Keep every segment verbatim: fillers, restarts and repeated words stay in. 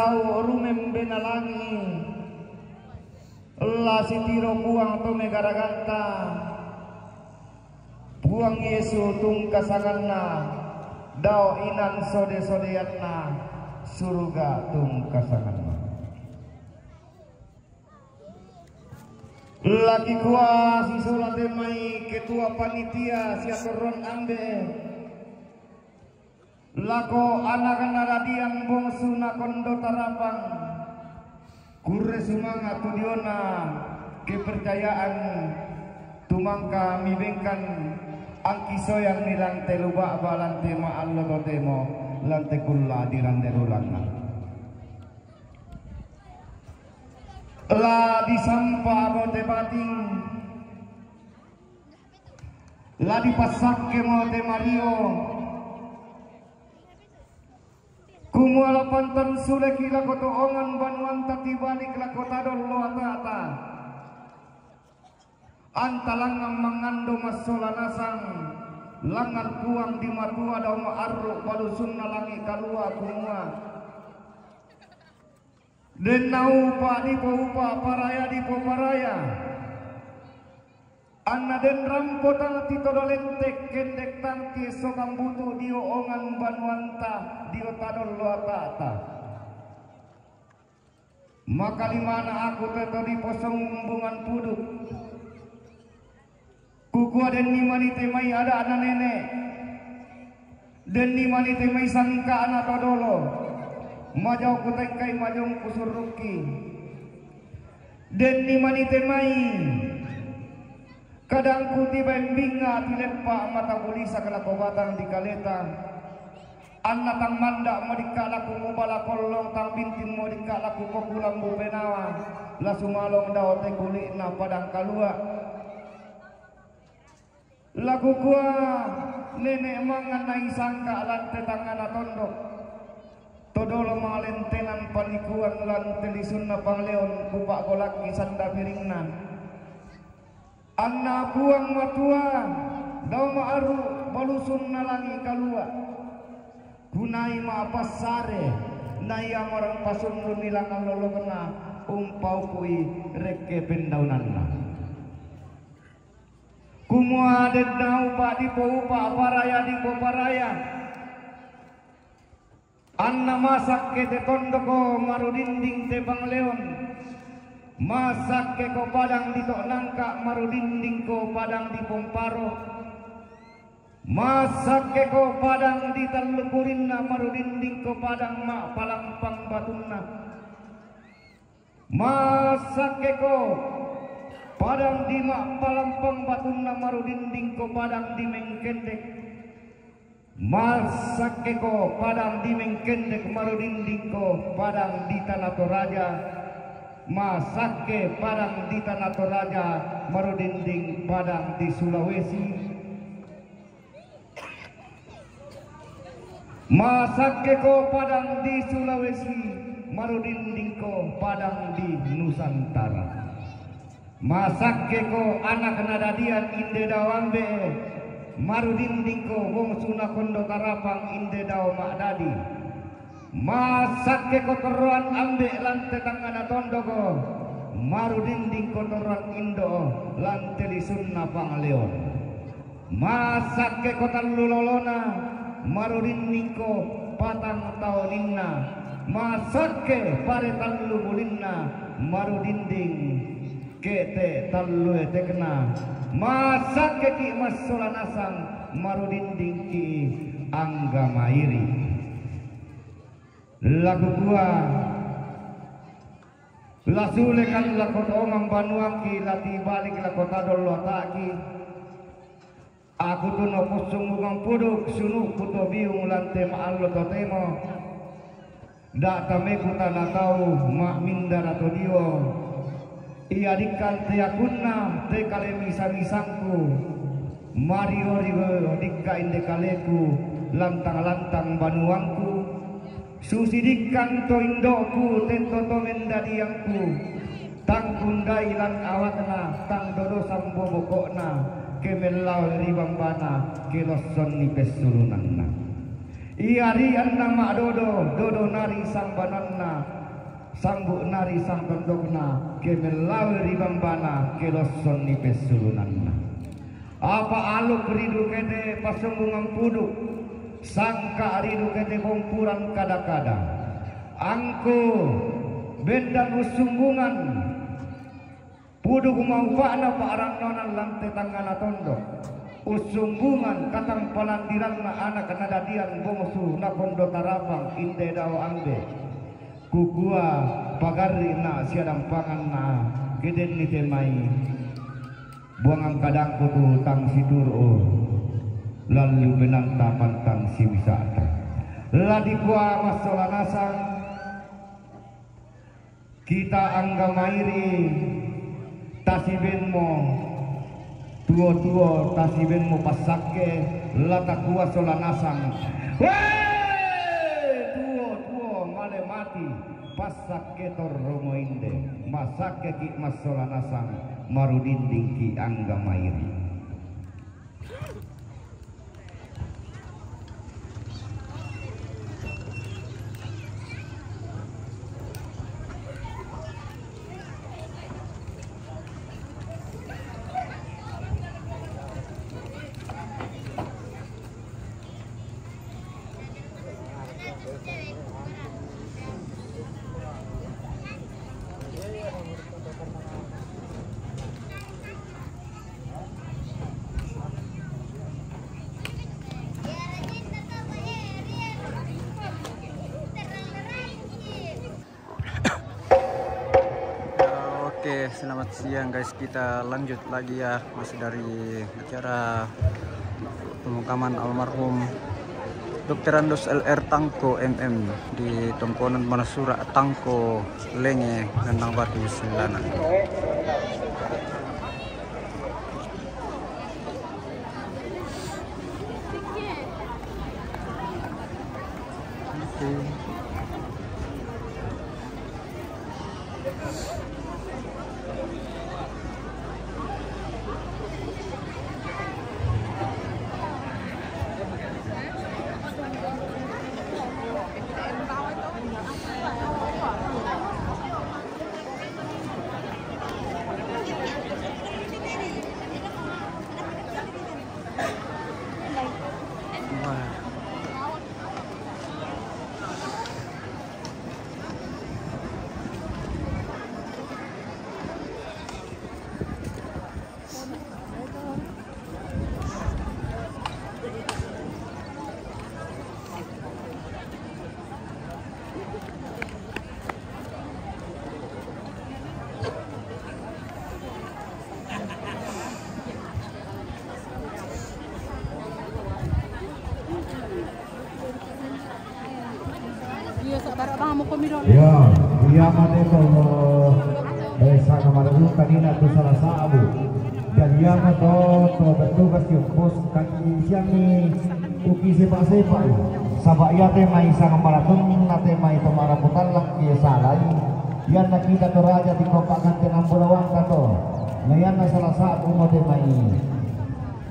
Tau rumembena langi, la sitiro Puang to megaraganta. Puang Yesu tungkasanganna, dao inan sode-sodeanna, suruga tungkasanganna. Laki kua sisola te mai ketua panitia sia torron ambe. Lako anakna dadian bongsu nakondo tarapang, kurre sumanga tu diona kepercayaan tumangka mibengkan angkisoyan nilante luba'ba lante ma'allo totemo lante kulla dirande rulanna. La disampa bote bating, la dipassakke mo te mario, kumua la pantan suleki lako to'ongan banuanta tibalik lako tadollo ata'ta. Anta langngan mangando massola nasang, langngan Puang di Matua dao ma'arru balusunna langi kalua kumua. Den naupa dipoupa paraya dipoparaya. Anna den rampo tang titodo lentek kendek tang tiesso kambutu dio ongan banuanta dio tadollo ata'ta. Makalimana aku teto diposombungan puduk. Kukua denni mani te mai ada'na nene. Denni mani te mai sangka'na todolo. Majao kutengkai majongku surrukki. Denni mani te mai kadangku tiba embinga tileppa mata bulisa lako batang di kaleta. Anna tang manda modikka laku mubala kollong tang bintin modikka laku pokulambu penawa. La sumalong dao te kuli'na padang kalua. Laku kua nene mangan naisangka lante tangana tondok. Todolo malentenan panikuan lante lisunna pangleon kupa'golakki sanda piringna. Anna Puang Matua dao ma'arru balusunna langi kalua. Kunai ma'passare, naia marang pasunrunni langang lolokna umpaukui rekke pendaunanna. Kumua den naupa dipoupa paraya dipoparaya. Anna masakke te tondoko marudinding te pangleon. Masakke ko padang di tok nangka marudinding ko padang di pomparo. Masakke ko padang di tallu kurinna marudinding ko padang ma'palampang batunna. Masakke ko padang di ma'palampang batunna marudinding ko padang di mengkendek. Masakke ko padang di mengkendek marudinding ko padang di Tana Toraja. Masakke padang di Tana Toraja marudinding padang di Sulawesi. Masakke ko padang di Sulawesi, marudinding ko padang di Nusantara. Masakke ko anak nadadian inde dao ambe, marudinding ko bongsu nakondo tarapang inde dao ma'dadi. Masakke ko torroan ambe lante tangngana tondoko, marudinding ko torroan indo lante lisunna pangleon. Masakke ko tallu lolona, marudinding ko patang taoninna. Masakke pare tallu bulinna, marudinding kete tallu etekna. Masakke ki massola nasang, marudinding ki angga mairi. Laku kua, la sulekan lako tongang banuangki, la tibalik lako tadollo ata'ki. Aku tu nopussung bungang puduk, sunu'ku to biung lante ma'allo totemo. Da tameku tana tau ma'mindara to dio. Ia dikkan te akunna te kale misa-misangku. Mario-rio dikka inde kaleku lantang-lantang banuangku. Susi dikkan to indo'ku tento to mendadiangku. Tang kundai lan awakna, tang dodo sambo boko'na, ke mellao ri bambana, ke lossonni pessulunanna. Ia ri anna ma'dodo, dodo nari sambananna, Sambu' nari sangkondokna, ke mellawe ri bambana, ke losson ni pessulunanna. Apa aluk ridu kete passumbungan puduk, sangka ridu kete bompuran kada-kada. Angko bendan ussumbungan puduk maupa'na pa'rannonan lante tangngana tondok. Ussumbungan katang palandiranna anak nadadian bongsu nakondo tarapang inde dao ambe. Kukua pagarri'na siadampanganna kedenni te mai buangan kadangku tu tang situru'u lalli benanta pantang siwisata. La dikua massola nasang kita angga mairi tasibenmo tuo-tuo tasibenmu passakke, la takua sola nasang. Wee! Tuo-tuo male mati, passakke torromo inde, masakkeki massola nasang, marudindingki angga mairi. Ya, oke, selamat siang guys. Kita lanjut lagi ya, masih dari acara pemakaman almarhum doktor Andus L R Tangko M M di Tongkonan Manasura Tangko Lenge, Gandang Batu, Sillana. Iya, iya, mate to, eh, sana maragu kanina tu salah sa'bu. Dan iya mato to bertugas di pos kaki siang ni uki sepak-sepak. Saba' iya te mai sangambaratun na te mai to maraputan laki salai. Iyanna kita to raja di kompak ganti enam puluh wangka to. Na iyanna salah sa'bu mo te mai.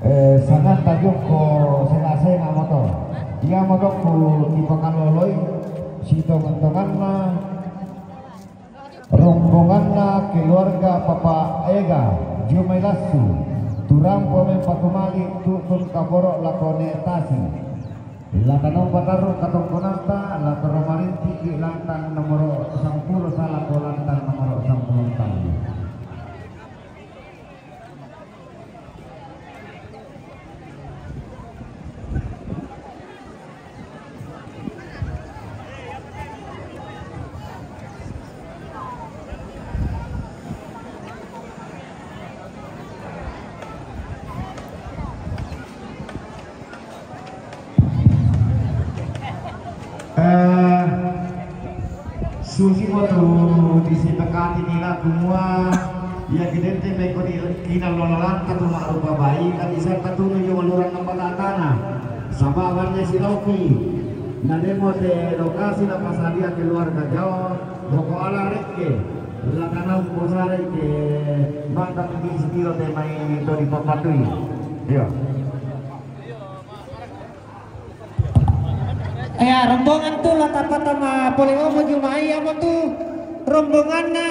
Eh, sanganta jokko senga-senga moto. Iya motokku kipakaloloi sitongan-tonganna rombonganna keluarga Papa Ega, jumai lassu, turampo mempa tumali tu'tun kaporo lakone tasi. Latano patarru katongkonanta, latoro marinti lantang nomoro sampulo salako lantang nomoro sampulo tallu. Eh, susi mo tu disepakati nila kumua, iya gedente meko di kinalolanta tu ma'rupa bai, kan isang katunu yung aluran ng batatana. Saba' banne siloki, na demo te lokasi na pasadia keluarga jao, boko ala rekke, la kanau posare ke mangkat di sitiro te mai to di papatui. Iya. Iya, rombongan tu la tapatama pole omo jumai amo tu. Rombonganna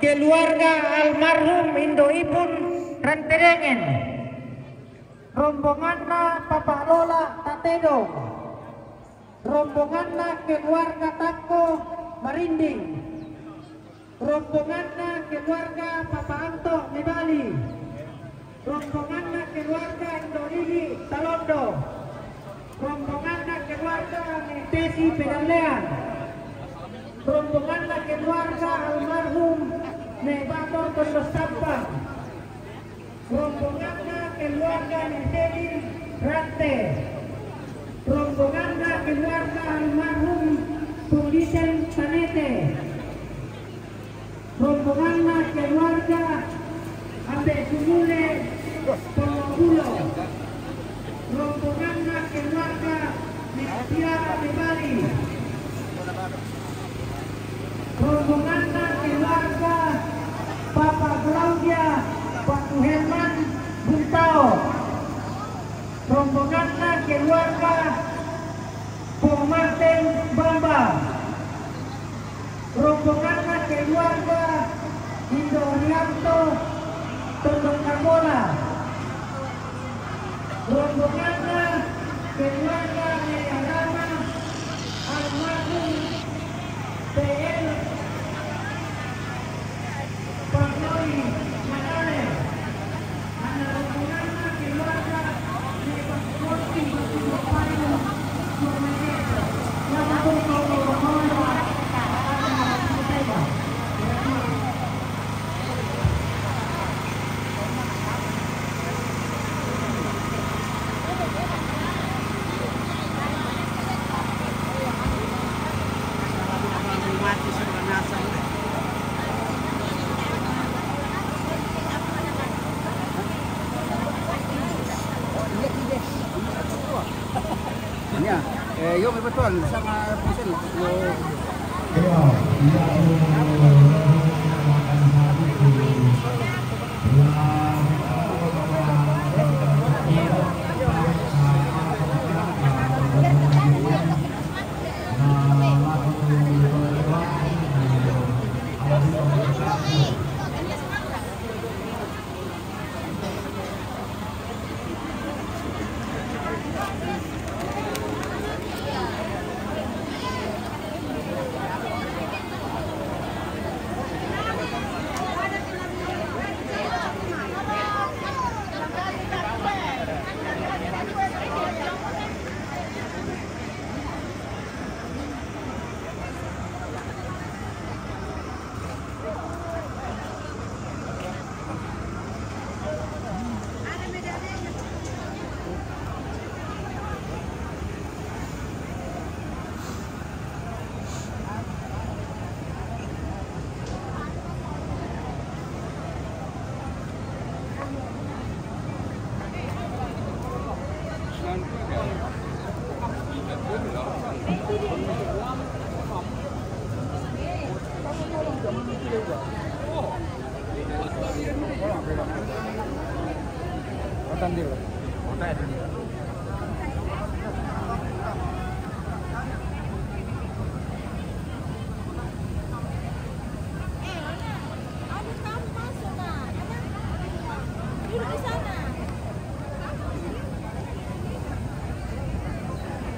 keluarga almarhum Indo Ipun Rantedengen. Rombonganna Papa Lola Tatedong. Rombonganna keluarga Takko Marinding. Rombonganna keluarga Papa Anto Mebali. Rombonganna keluarga Indo Rigi Talondo. Rombonganna keluarga Netesi Pedallean. Rombonganna keluarga almarhum Nebator Tondossampang. Rombonganna keluarga Neselin Rante. Rombonganna keluarga almarhum Pundisen Tanete. Rombonganna keluarga Ambe Sumule Polopulo. Rombonganna keluarga Metiara Mebali. Rombonganna keluarga Papa Claudia Patu Herman Buntao. Rombonganna keluarga Pong Martin Bamba. Rombonganna keluarga Indo Rianto Tondong Kamola. Rombonganna keluarga Nayarama almarhum P L Pagnoli Manale. Iya, eh, yo, betul, sama pusing. Yo.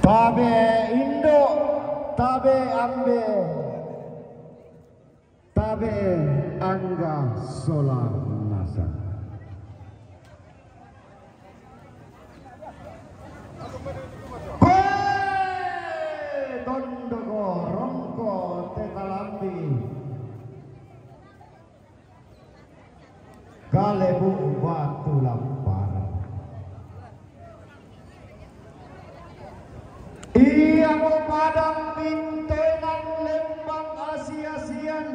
Tabe indo, tabe ambe, tabe angga sola nasa. Koe tondoko rongko tetalambi. Kalebu batu lampar. Ia mo padang bintoenan lembang asi-asian.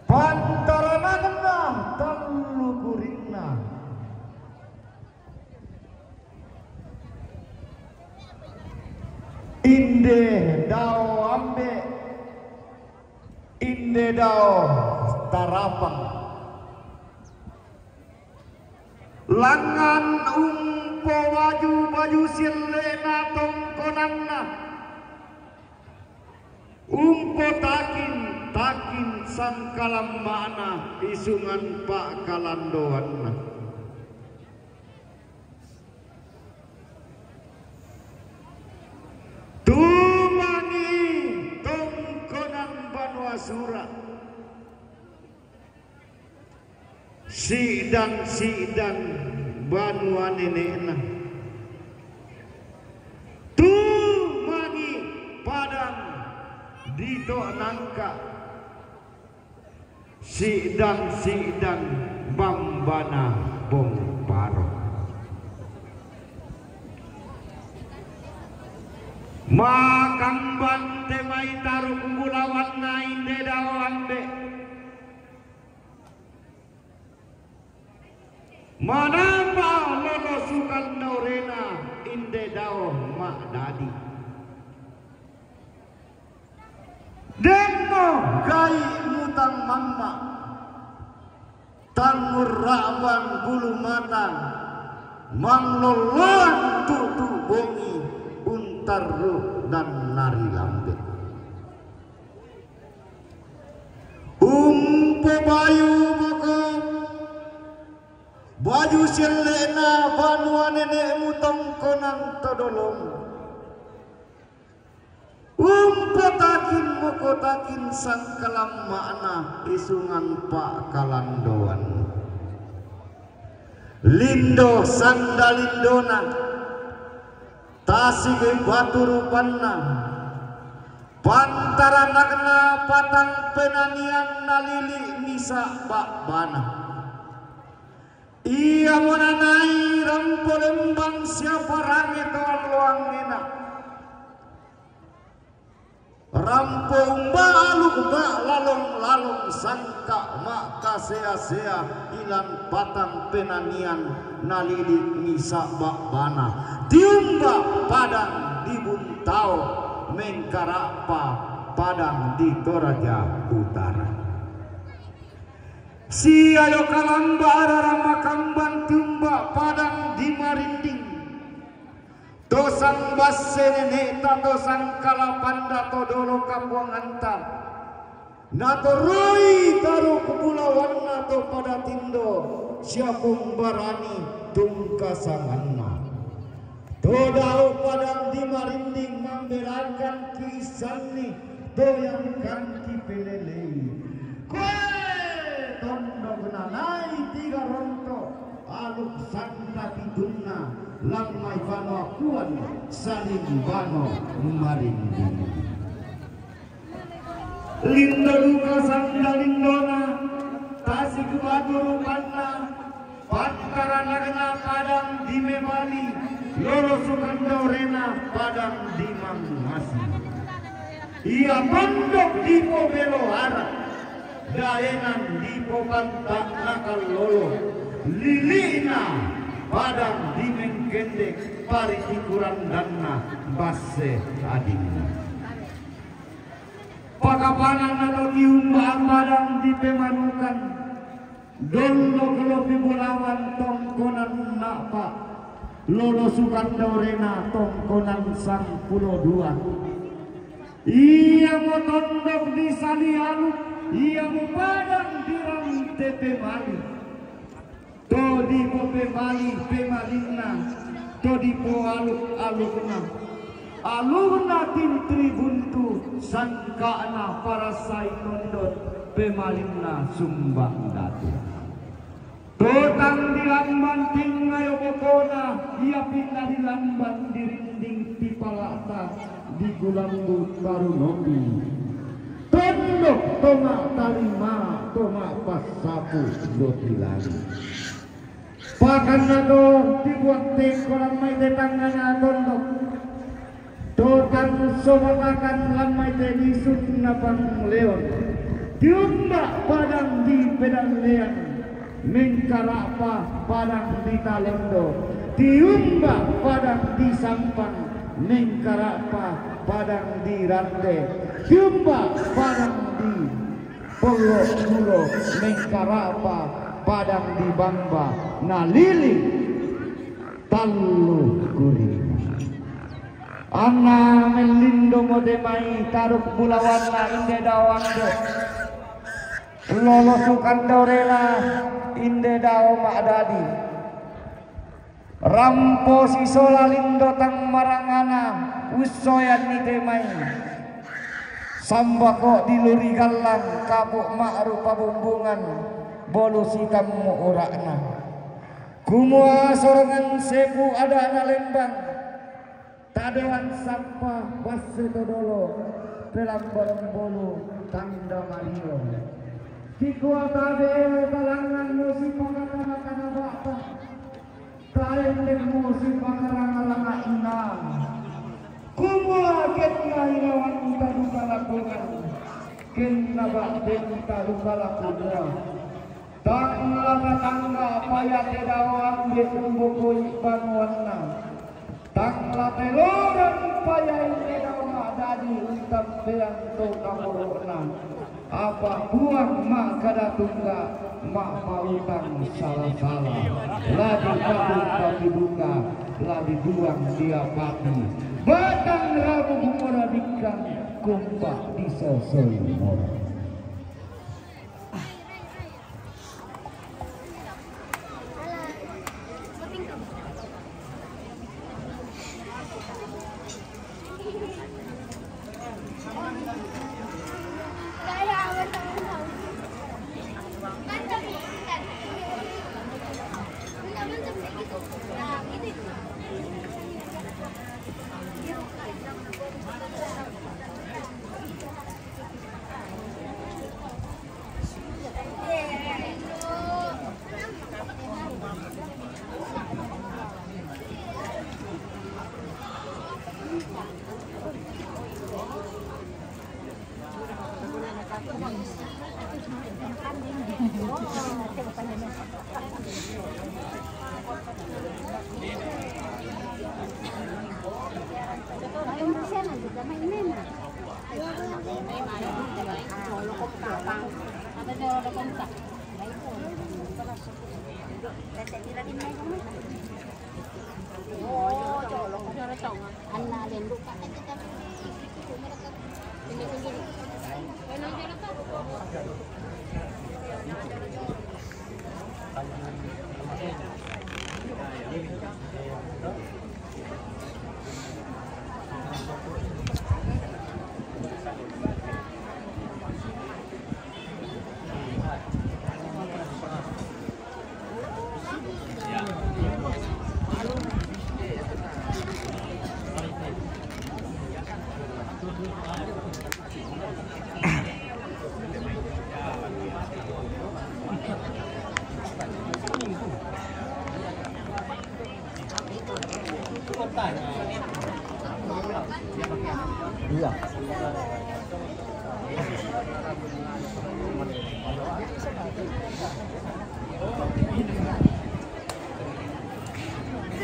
Pantaranakna tallu kurinna. Inde dao ambe, inde dao tarapang. Langngan umpowaju baju sille'na tongkonanna. Umpotakin-takin sangkalamma'na isungan pa'kalandoanna. Tumangi tongkonan banua sura'. Si'dang-si'dang banua nene'na. Tumangi padang dito' nangka'. Si'dang-si'dang bambana bongparo. Makamban te mai taruk bulawanna inde dao ambe'. Manapa lolosukan daorena inde dao ma'dadi. Denno gai' mutang mamma', tangngurra'ban bulu mata, manglolloan tu'tu bongi untarru' dan narilambe. Umpobayu boko baju sielle'na banua nene'mu tongkonan to dolomu. Umpotakin mokotakin sangkalamma'na isungan pa'kalandoan. Lindo sanda lindona, tasik batu rupanna, pantaranakna patang penanian nalili' misa' ba'bana. Iamo nanai rampo lembang sia parange to alloangena. Rampo umba aluk ba lalong-lalong sangka' ma'kasea-sea ilan patang penanian nalili' misa' ba'bana. Tiumba padang di Buntao mengkara'pa padang di Toraja Utara. Siayo kalamba arara makamban tiumba padang di Marinding. To sangbasse nene'ta to sangkalapanda to dolo kapuanganta. Natoroi taruk bulawanna to pada tindo sia pong barani tungkasanganna. To dao padang di Marinding mamberakan kiissanni to yang kan kipelelei. Koe tondok nanai tiga ronto aluk sanda pitunna lammai banua kuan saling bano Marinding. Lindo duka sanda lindona, tasik batu rupanna, pantaranakna padang di Mebali, lolosukan daorena padang di Mangasi. Ia tondok di pobelo ara, daenan di popanta nakallolo, lili'na padang di Mengkendek, paritikuran danna basse adinna. Pakapananna to tiumba padang di Pemanukan, dondok lopi bulawan tongkonan na'pa, lolosukan daorena tongkonan sangpulo dua. Iamo tondok di Salialu, iamo padang di Rante Pemali. To dipo Pemali, Pemalinna, to dipo Aluk, Alukna. Alukna Tintri Buntu, sangka'na Parasai Tondon, Pemalinna Sumbang Datu. To tang di Lamban Tingayo bokona, ia pinna di Lamban di Rinding Tipala'ta di Gulambu Tarunopi. Tondok to ma'talima, to ma'passapu doti lali. Pakanna to dibuat teko lammai te tangngana tondok. To tang sobatakan lammai te lisunna pangleon. Tiumba padang di Pedallean, mengkara'pa padang di Talendo. Tiumba padang di Sampang, mengkara'pa padang di Rante. Tiumba padang di Pollo Mulo, mengkara'pa padang di Bamba, nalili' tallu kurina. Anna mellindo mo te mai taruk bulawanna inde dao ande. Lolo sukando rela inde dao ma'dadi. Rampo sisola lindo tang marangana ussoyanni te mai. Sambako diluri gallang kapo ma'rupa bumbungan bolu sitammu ura'na. Kumua sorongan sepu ada'na lembang. Tadean sappa basse todolo, pelambarang bolu tanda mario. Kikua tade talangan musi pakata makana ba'ta. Taendek musi pakaranga-ranga inang. Kumua kenna ilawan taduka lakongan. Kenna ba'den taduka lakongan. Tang la tatangga paya te dao ande umbokoi banuanna. Tang la telorang paya inde dao ma'dadi untampeang to kamoro'na. Apa Puang makkada tungga, ma'pautang sala-sala. La dipatungka piduka, la dibuang diapati. Batang rabu kumora dikkang, kumpa disosoi mora. Iya.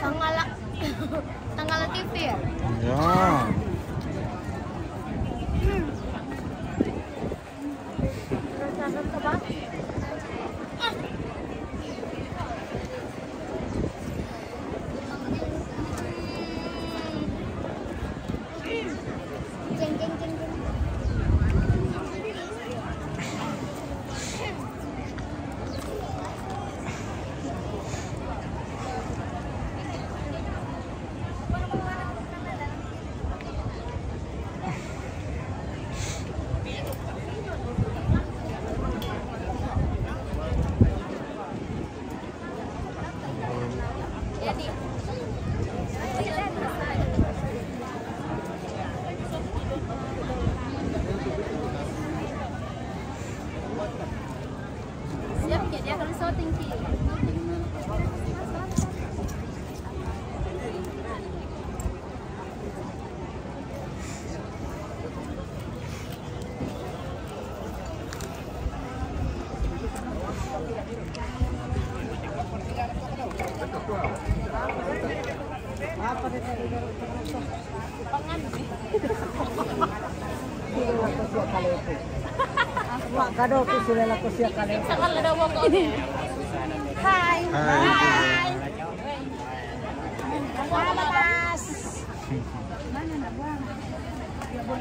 Tangala, Tangala T V ya? Iya. Siap ya, dia akan syuting, Ki. Mak kado tu sudah laku siap kali. Hai. Hai. Hai. Selamat, Mas. Ya,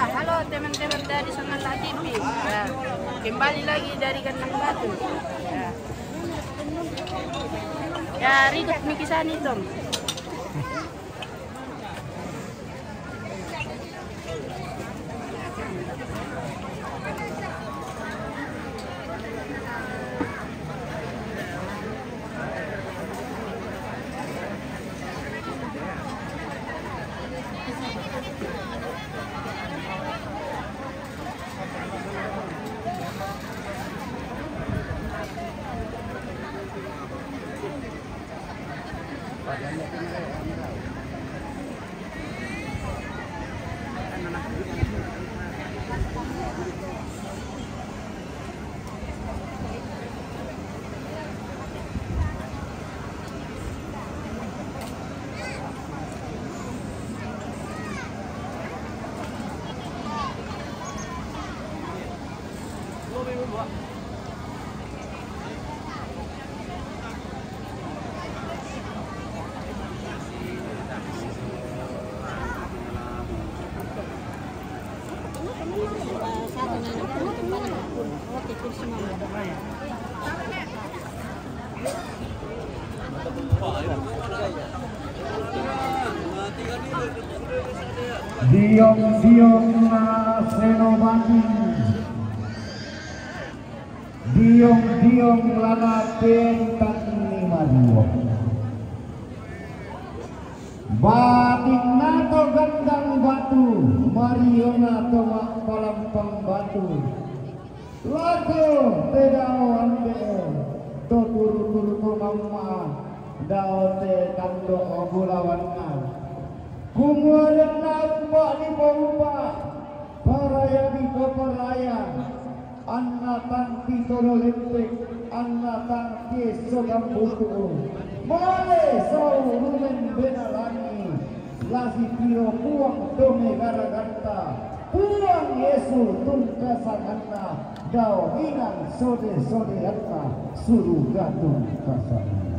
halo teman-teman dari Songan Latipi. Ya, kembali lagi dari Kandang Batu. Ya. Ya, rikut mi kisah ni, Tom. Diong-diong na Senopati. Diong-diong lana pentang ni Mario. Batin na to Kandang Batu, Mario na to Mak Palampang Batu. Lako te dao ande, to turu-turu to mamma, dao te tando bulawanna. Kumuarenna umba ni paupa, paraya di ko paraya. Anna tang pitoro lepek, anna tang piesso gambutu. Male sau rumen bena langi, lasi piro Puang dome garaganta, Puang Yesu tungkasanganna, dao inang sode-sodeanna, suruga tungkasanganna.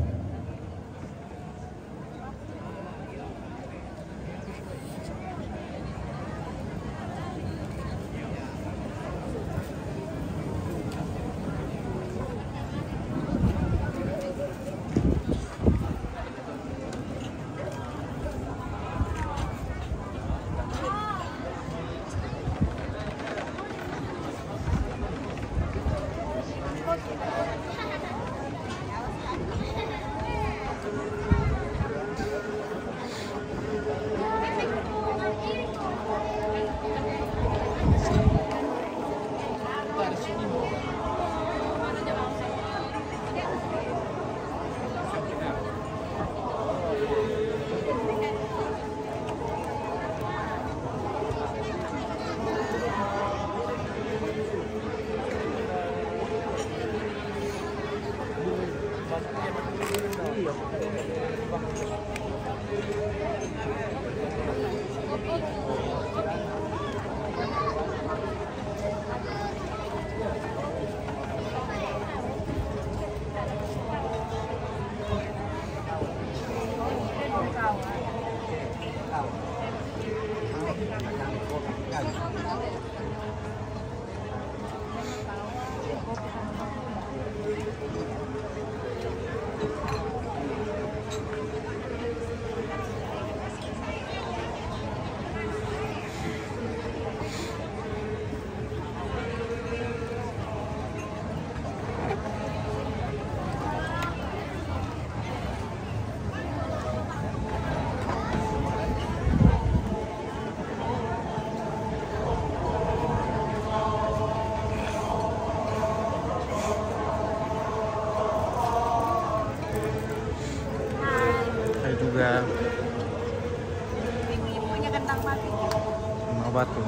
Batu.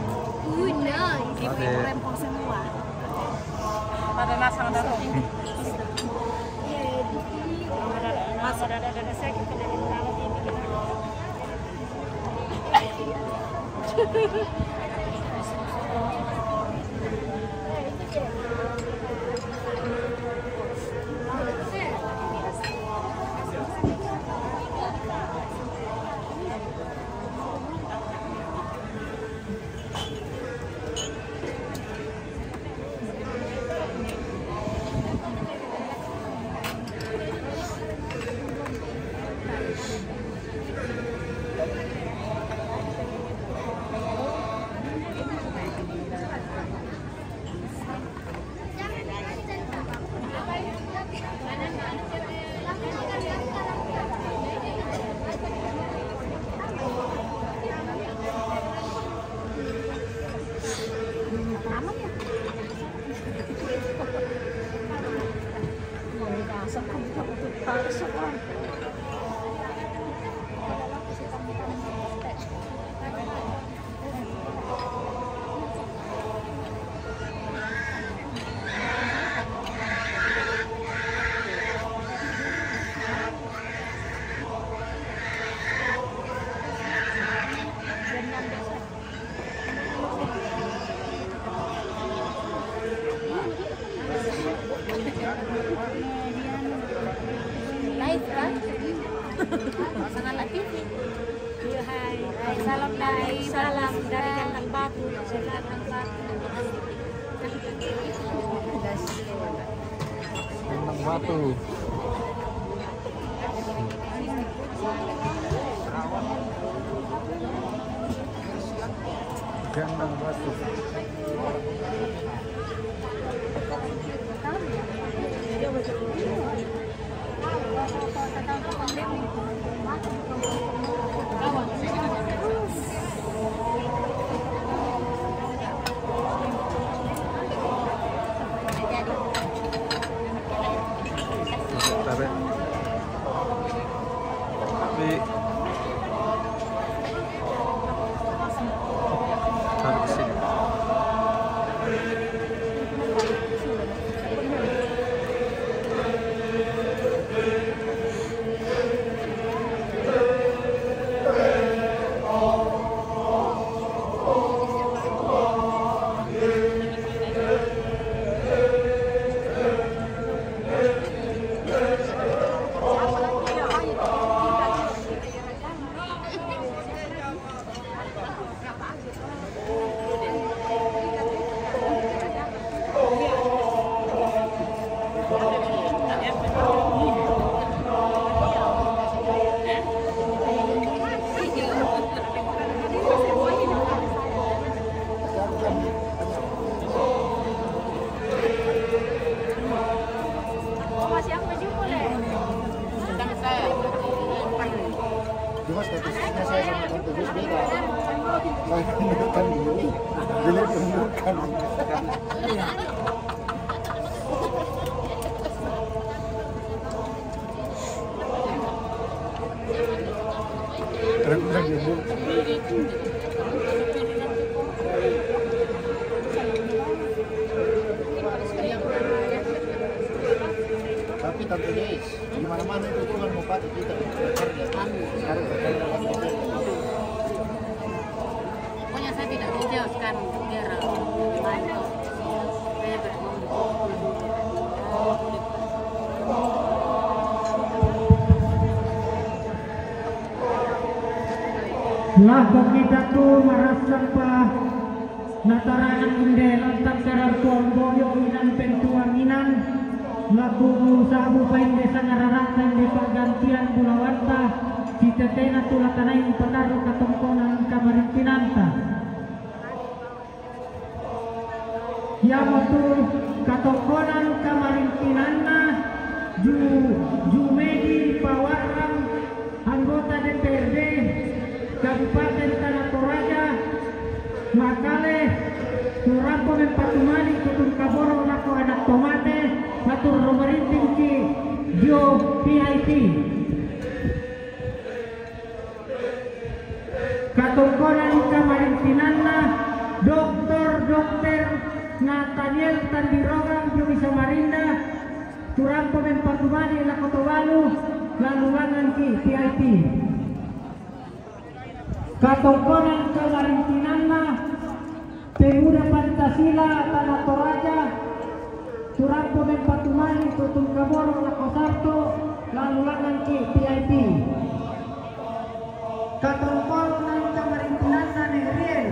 Uy, nice. Ibu-ibu rempong semua. Pada nasang dah tu. Masuk. Live kah? Sangat aktif nih. Iya, hai. Hai, salam dari, salam dari Gandang Batu. Gandang Batu. Gandang Batu. Gandang Batu. Tarik. Tapi tarik sini. Cuma statusnya saya sama Tante Gus beda. Saya menundukkan diri. Jadi menundukkan. Terus lagi, Bu. Tapi Tante Gus, di mana-mana itu Tuhan mau pakai kita. Amin. Sekarang kita. Pokoknya saya tidak kerja sekarang, biar bantu. Saya berguru. Lah, kita tu marasa pa. Nataranak inde lantang karar tuang boyo inan pentuang inan, laku sabu painde sangararata inde pagantian bulawanta, si tetena tu latanai patarru katongkonan kamarintinanta. Iamotu katongkonan kamarintinanna Ju-, Jumedi Pawarrang, anggota D P R D Kabupaten Tanah Toraja, makale, tu rampo mempatu mali tu tungkaboro lako anak tomate, matur ro marinting ki dio P I T. Katongkonan kamarintinanna Nathaniel Tandirogang, Jogi Samarinda, tu rampo mempatumani lako Tobalu, lalu langan ki V I P. Katongkonan kamarintinanna, Pemuda Pancasila Tana Toraja, tu rampo mempatumani Tutungkaboro lako Sarto, lalu langan ki V I P. Katongkonan kamarintinanna Nehriel,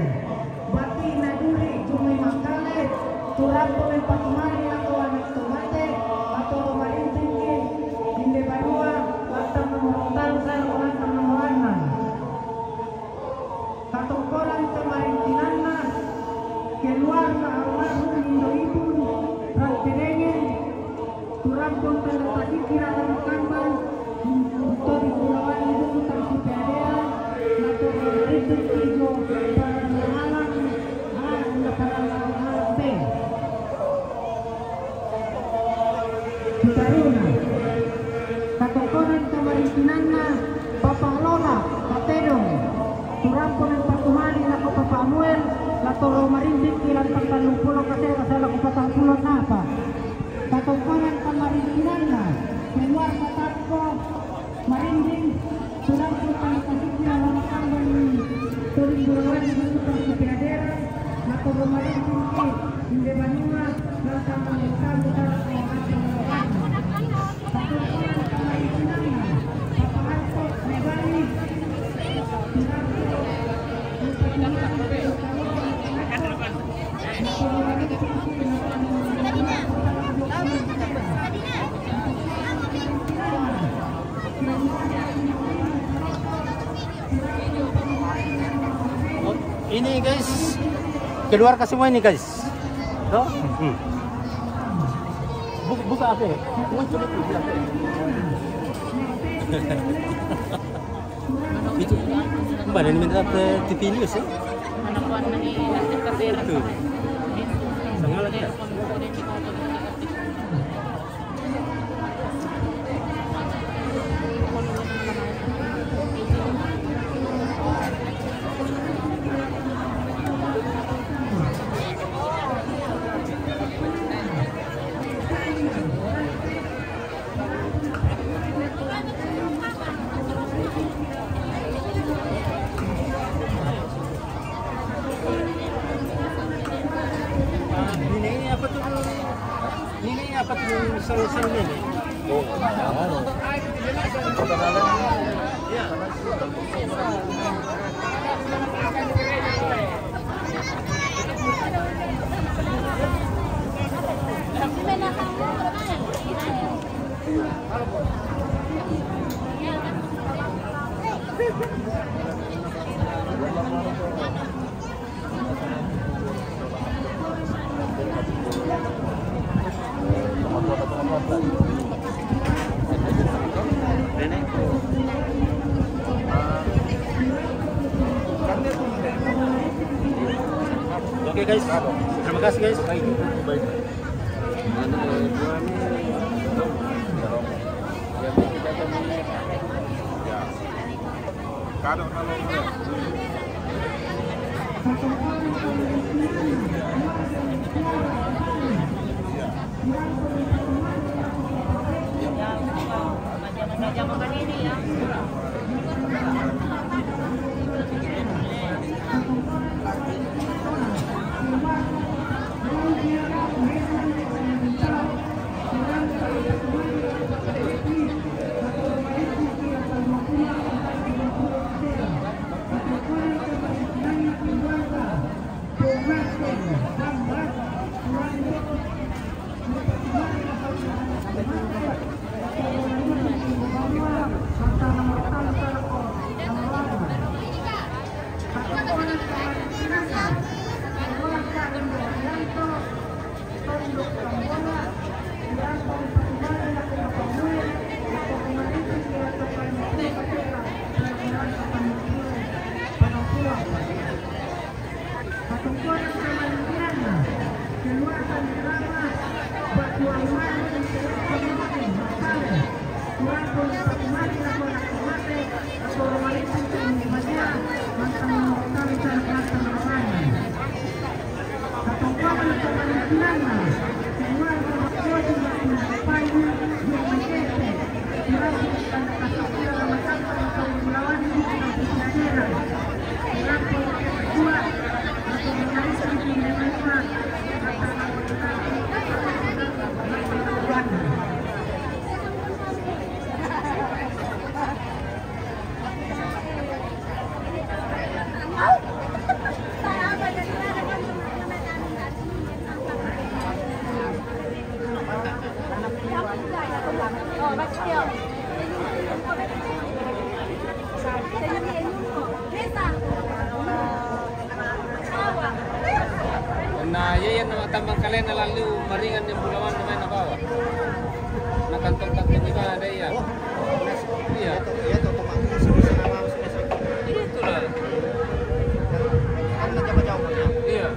Bati Naduri Jumai Makkale, tu rampo mempatumani lako Anak Tomate, atau marinting ki, inde banua, lantang nomor tangsa, lantang nomor anam. Katongkonan kamarintinanna, keluarga almarhum Indo Ipung, Rangkedengen, tu rampo tanda tasiki rara makambang, untuk di Pulau Bali itu tentang si Pedera, atau itu tigo, para alam, ah, para alam, Taruna. Katongkonan kamarintinanna, Papa Lola, Patedong, tu rampo mempatumani lako Papa Amuel, la toro marinting ki lantang tallung pulo kasera, sala ku patang pulo napa. Katongkonan kamarintinanna, keluarga Takko, Marinding, sudah kita kasih dia lama kambang ni. Turin duluan itu pasti kira-kira. Atau kemarin itu, di banua, datang dari kami, datang dari kami. Satu orang sama itu nama. Apa Harto, Megani. Sudah itu, lupa dulu, lupa dulu. Oh, ini guys, keluarga semua ini guys. Tuh. Hmm. Buka, buka apa ya? Muncul itu, buka apa ya? Itu, mbak, ini minta T V News ya? Anak buah ini, nanti kasih. Tuh. Sangat lagi. Ini, ini apa tuh? Ini apa tuh, sel-sel ini? Oke guys, terima kasih guys. Baik, baik. Kado kalau Na iya, iya, na tambang kalena lalu maringan ni bulawan na mai na bawa. Na kantong-kantong di bawah ada iya. Iya. Itulah. Iya.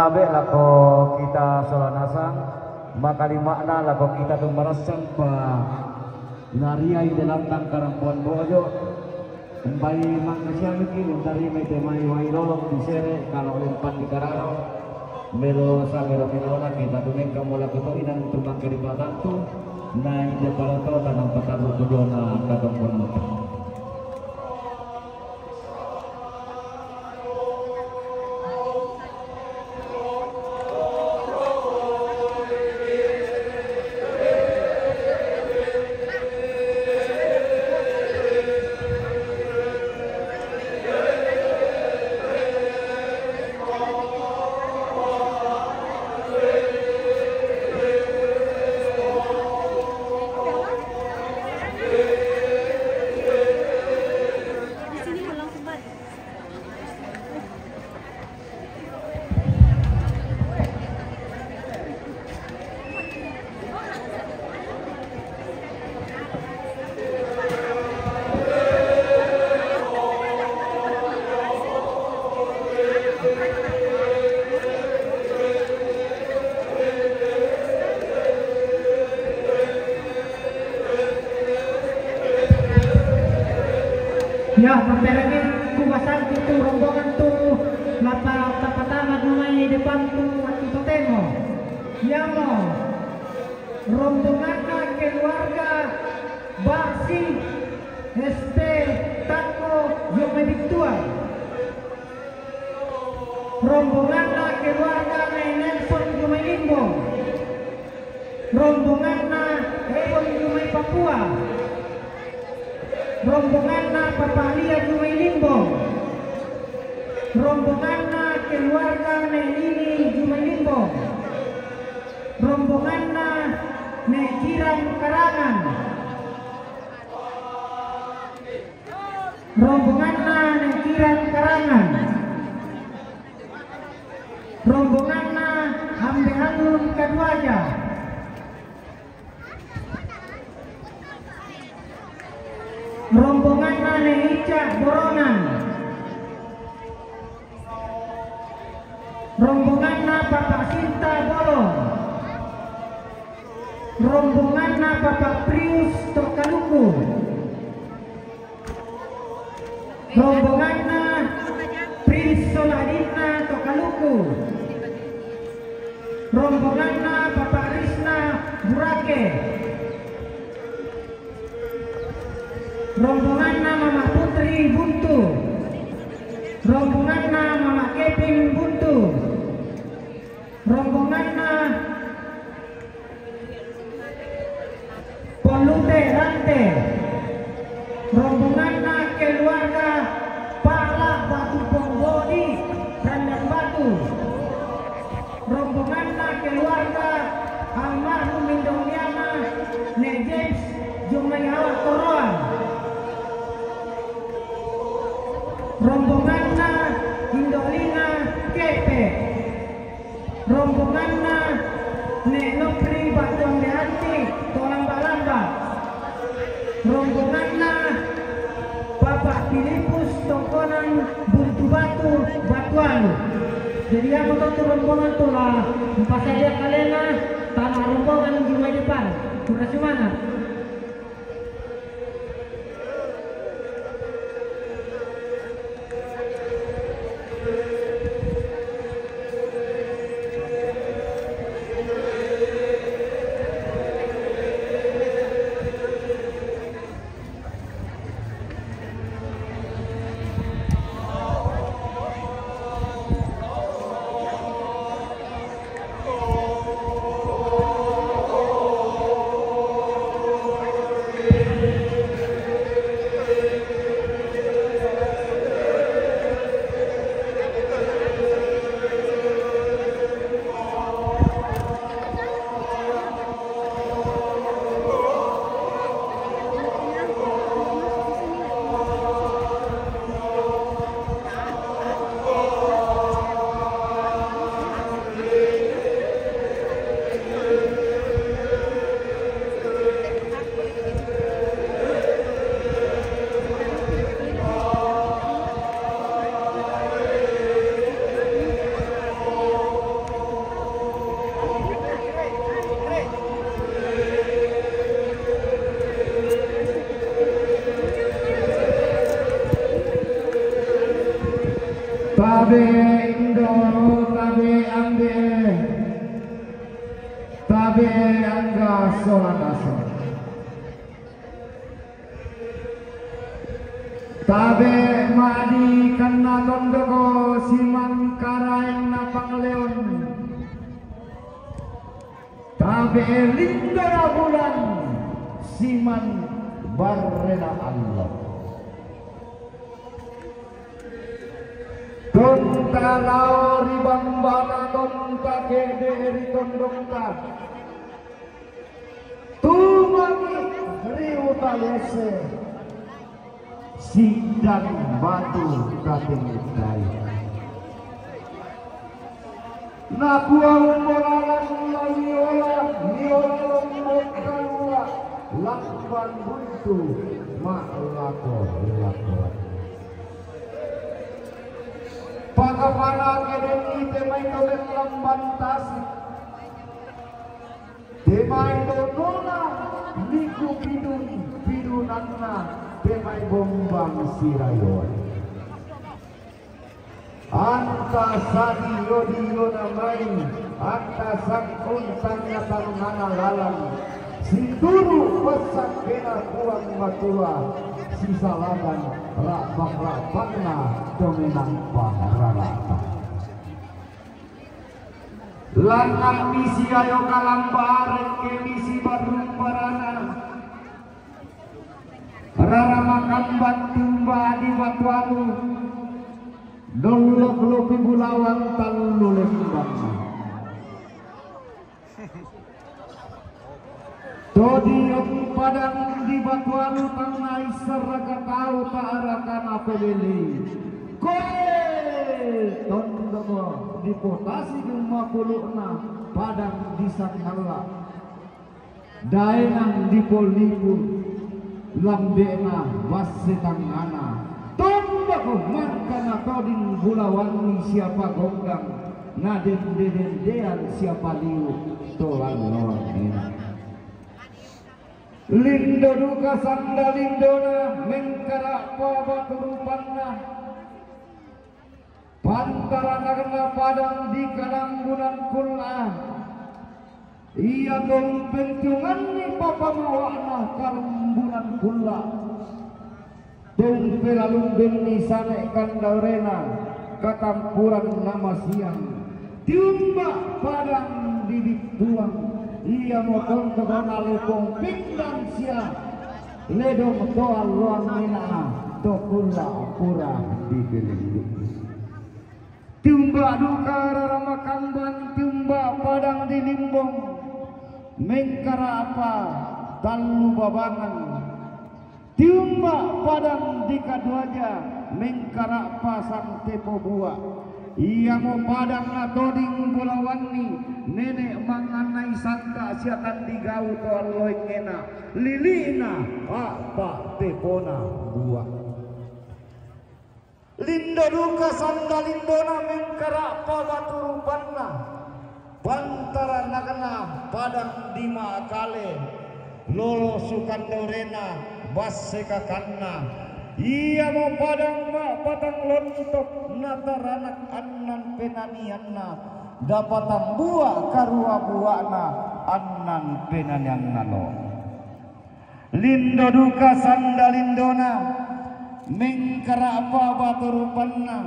Lako kita sola nasang, makalima'na lako kita tu marassang pa nariai de lantang karampoan Bojo, umbai mangkasiamiki untarimai te mai wai lolong di sere, kalo limpan di kararo, melo samero minona kita tu mengka mola kuto inan tu mangka di patantu, nai de paloto tanang patantu kudona katongkonanta. Ya, paperangi ku basanti tu rombongan tu, lapa tapatama dumai depan tu waktu totemo. Yamo rombonganna keluarga Baksi S T Takko Jomai Bittuang. Rombonganna keluarga Nai Nelson Jomai Limbong. Rombonganna Ebon Jumai Papua. Rombonganna Papa Lia Jumai Limbong. Rombonganna keluarga Nenini Jumai Limbong. Rombonganna Nekiran Karangan. Rombonganna Nekiran Karangan. Rombonganna Ambe Hanun Kaduaja. Rombonganna Ne Ica Boronan. Rombonganna Papa Sinta Bolong. Rombonganna Papa Prius Tokaluku. Rombonganna Prince Soladinna Tokaluku. Rombonganna Papa Risna Burake. Rombonganna Mama Putri Buntu. Rombonganna Mama Kevin Buntu. Rombonganna Polute Rante. Rombonganna keluarga Pala Batu Ponggodi, Ranjang Batu. Rombonganna keluarga almarhum Indong Liana, Ne James Jumai Awak Koroan. Rombonganna Indong Lina Kepe. Rombonganna Ne Nopri Batuang Dehanti Tolamba-lamba. Rombonganna Bapak Filipus Tongkonan Buntu Batu Batualu. Jadi, amo to tu rombongan tu la umpasadia kalena tama rombongan Jumai depan. Kura semangat. Tabe' indo, tabe' ambe', tabe' angga sola naseng. Tabe' ma'di kanna tondoko siman karaeng na pangleon. Tabe' lindona bulan siman barrena allo. Tonta lao ri bambata, tonta ke'de' ri tondokta. Tumangi ri uta lese, siddang batu tatengngeddai. Nakua umbolalang la miola, miola lombok kalua, lamban buntu ma'lako-lakoan. Pakapana ke'de' ite mai tobeng lamban tasik. Te mai donona liku pidun, pidunanna te mai bombang sirayoan. Anta sadi odi-odiona mai, anta sangkun tangnga-tangngana lalang, situru' passakkena Puang Matua, sisalakan ra'bak-ra'bakna to menang paharara'ta. Langnga' misi ayo kalambaren, ke misi barrumbarana. Rara makamban tiumba di Batualu, dollok lopi bulawan tallu lembang. To diong padang di Batualu, tangnga' issaraka tau ta'araka napelelei. Koe tondoko dipotasi gemma pulu'na padang di Sannalla. Daenang dipolipu lambe'na basse tangngana. Tondoko mangkana toding bulawanni siapa gonggang, na dende-dendean siapa liu to lalloangngi. Lindo duka sanda lindona, mengkara'pa batu rupanna. Pantaranakna padang di Kalanggunan Kulla. Ia tong pentunganni papamawa'na Kalanggunan Kulla. Tong pelalumbenni sane' kandaurena katampuran namasiang. Tiumba padang di Bittuang, iamo tondokona lepong pinggang sia ledong to alloangngi na to Kulla pura dipelenggu. Tiumba duka rara makamban, tiumba padang di Limbong, mengkara'pa tallu babangan. Tiumba padang di Kaduaja, mengkara'pa Sangtepo Bua. Iamo padang na toding bulawanni nene' mangannai sanda sia tandigau to alloengngena, lili'na a'pa tepona bua. Lindo duka sanda lindona, mengkara'pa batu rupanna. Pantaranakna padang di Ma'kale, lolo sukandaurena basse kakanna. Iamo padang ma'patang lontok, na taranak annan penanianna, dapatang bua karua bua'na annan penanianna lo. Lindo duka sanda lindona, mengkara'pa batu rupanna,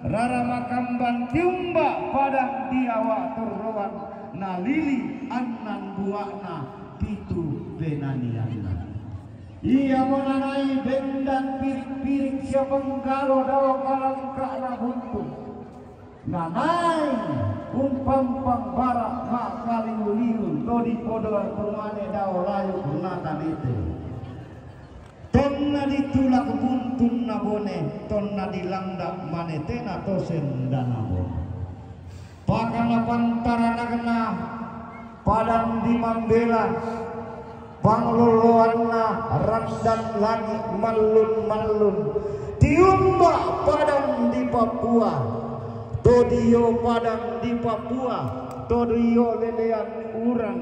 rara makamban tiumba padang di Awa Turroan, na lili annan bua'na pitu penanianna. Iamo nanai bendan pirik-pirik sia penggalo dao kalangka'na buntu. Nanai umpampang bara' ma'kaliu-liu to dipodoan to mane dao layuk na tanete. Tonna ditulak buntunna bone, tonna dilanda' manetena to sendana bone. Pakana pantaranakna padang di Mambela, panglolloanna randan langi' mallun-mallun, tiumba padang di Papua, to dio padang di Papua, to dio lelean urang.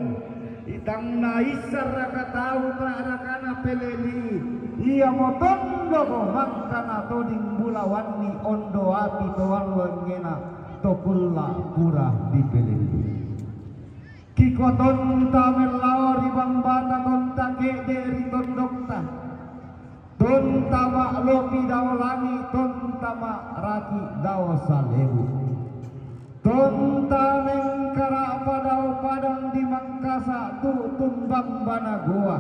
Itangna issaraka tau ta'rakana peleli, iamo tondoko mangkana toding bulawanni ondo api to alloengena to kulla pura dipeleli. Kikotonta mellao ri bambata tonta ke'de ri tondokta. Tonta ma'lopi dao langi, tonta ma'raki dao salebu. Tonta mengkara'pa dao padang di Mangkasa tu'tun bambana goa.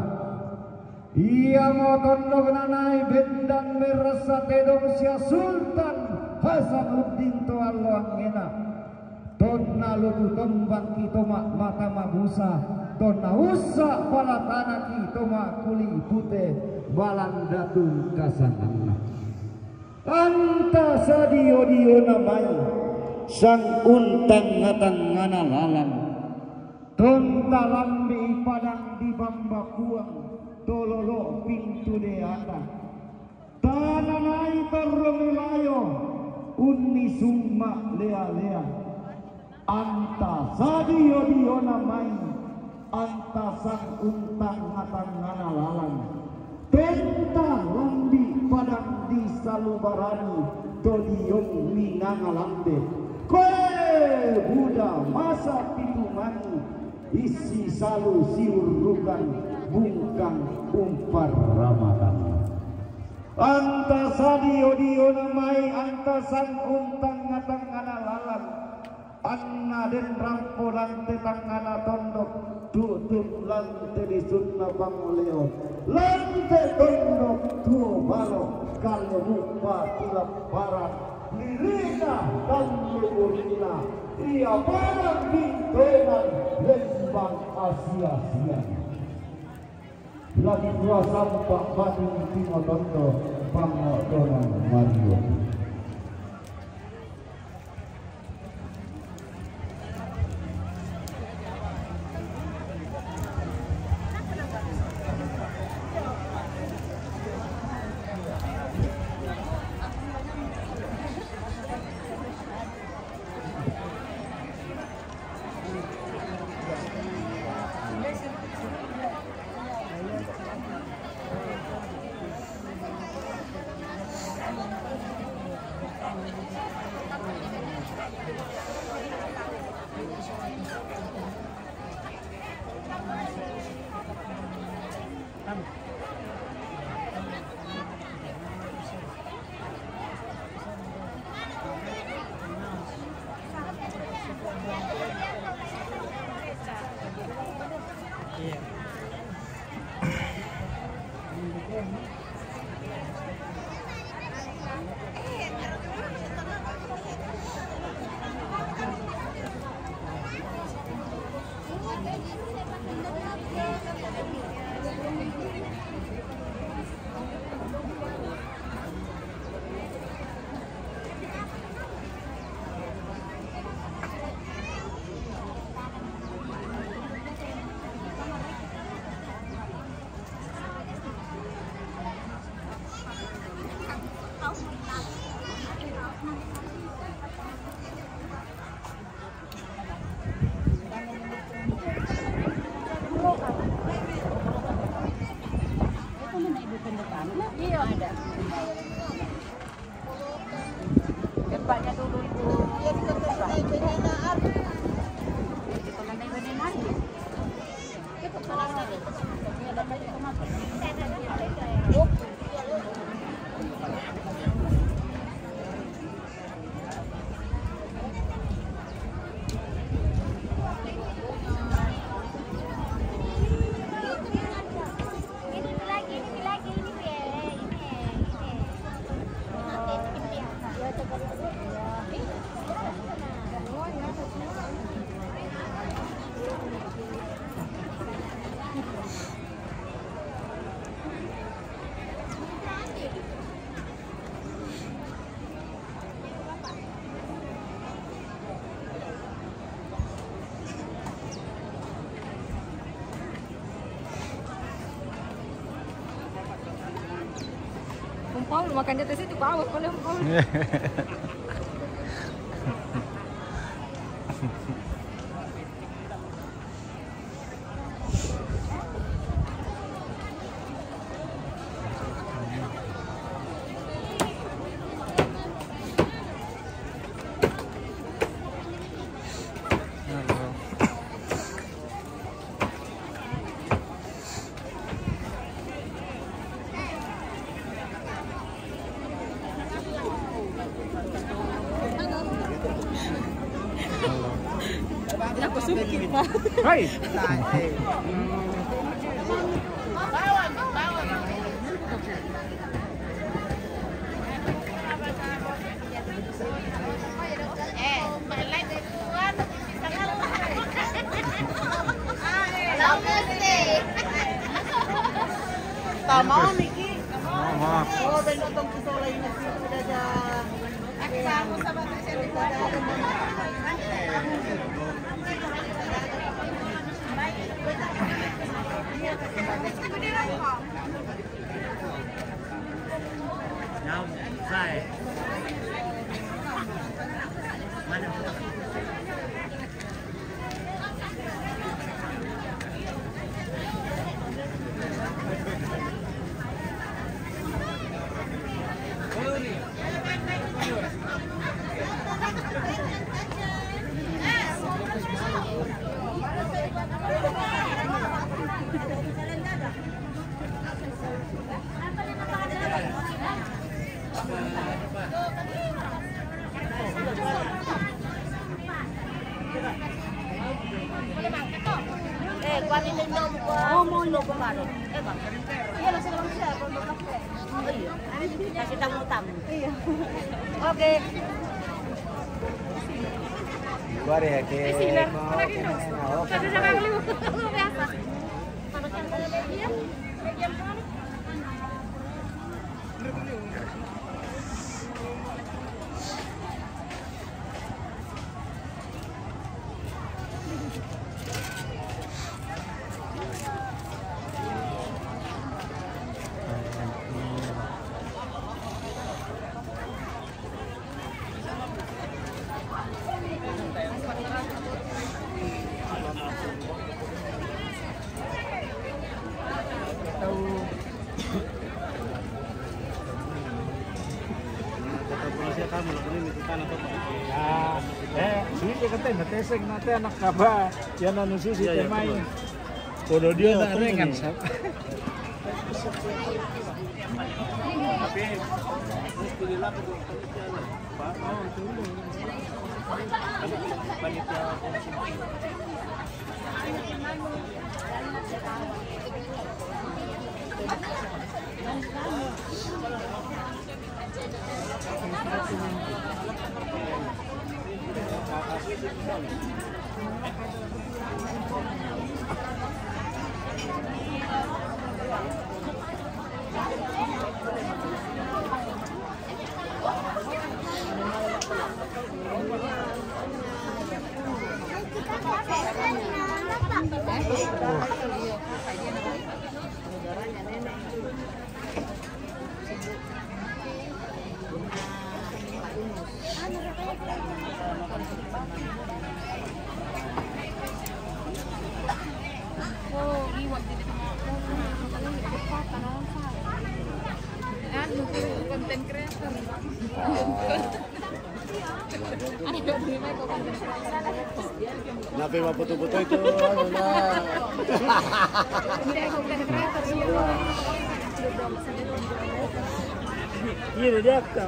Iamo tondok nanai bendan merasa tedong sia Sultan Hasanuddin to alloangngena. Tonna lutu tombangki to ma-, mata mabusa, tonna ussa pala tanaki to makuli pute, balang datung kasanganna. Anta sadio-diona mai, sang untang-atangana lalan. Tonta lambi padang di bamba puang, tololo pintu deata. Tananai torro mulayo, unni summa lea-lea. Anta sadio-diona mai, anta sang untang-atangana lalan. Tenta lambi padang di salubarani, to diong minanga lambe. Koe buda masa pitumani, issi salu siurrukan bungkang umpar ramadan. Anta sadio-diona mai, anta sang untang-atangana lalan. Anna den rampo lante tangngana tondok, tu'tun lante lisunna pangoleo. Lante tondok tuo balo, kalle muppa tilapparan, lirina tallu burina, ia padang bintoenan lembang asia-siana. Lagi dua sampa batin timo tondo pangodonan Mario. Iya, ada. Tempatnya dulu, Ibu. Iya, di kota Sinaga, Nana. Di kota Sinaga, Nana. Om Paul, makan di atas itu, bawa kalau Om Paul. Hai. Tama, Miki. Tama. Oh, ben, itong kisolay na si Dada. Eh, kuatin din daw mo ko. Oo, mo, no, kumaro. Eh, ba? Iya, lang sila mag-share, kung magkape. Ay, kasi tangutang. Iya. Okay. Guarda che... Sì, sì, la, quella che no. State giocando lui. Come fa? Ma perché ancora lei via? Ah, eh, sige, katay, nateseng natin, anak ka ba? Yan, ano, si, si Temay. Pero dia na rin, ang sa... Content creator. Nape maputo-puto ito, ano na. Iro, di ako.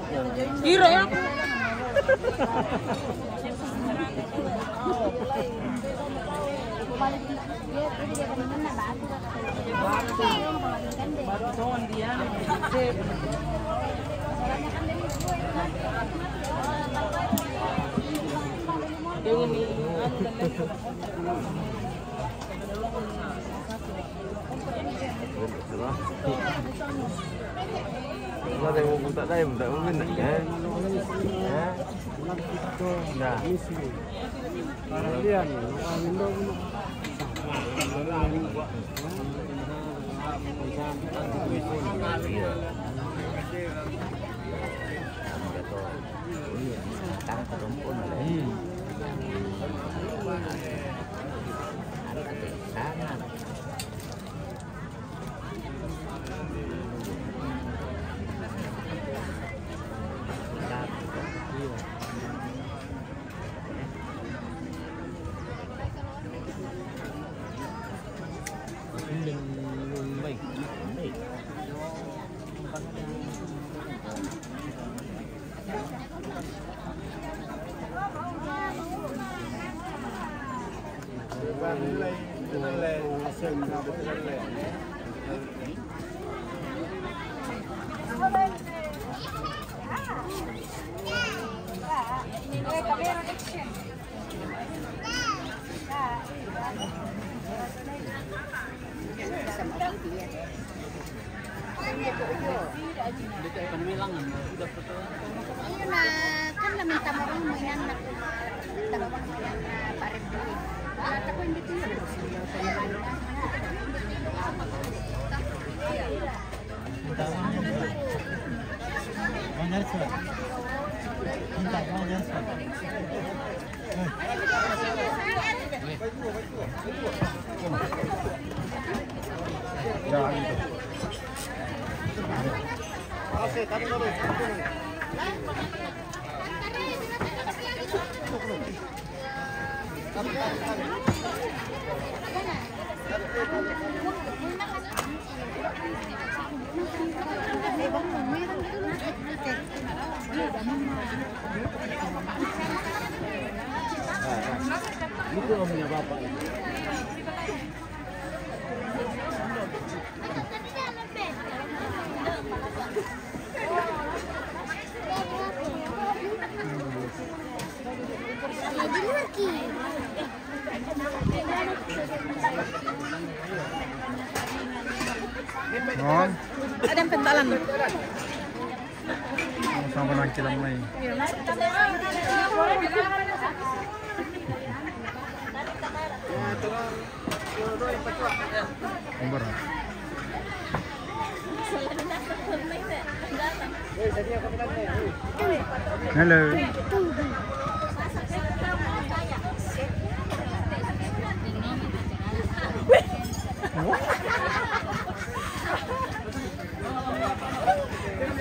Iro, ya. Wala tayo pupunta tayo, punta mo, Bin, eh. Eh? Na. Parang yan, nakamindo mo. Tama ka to. Uy, ang tama ka to po, mali. Hmm. Ang ating sana. Ayun na, kan namin tamarong mo yan na tamarong mo yan na parebuli. At ako hindi ko yun. Dito ang mga bata. Oh. Ada yang pentalan. Oh, sama lang sila mo eh. Ang bara. Hello.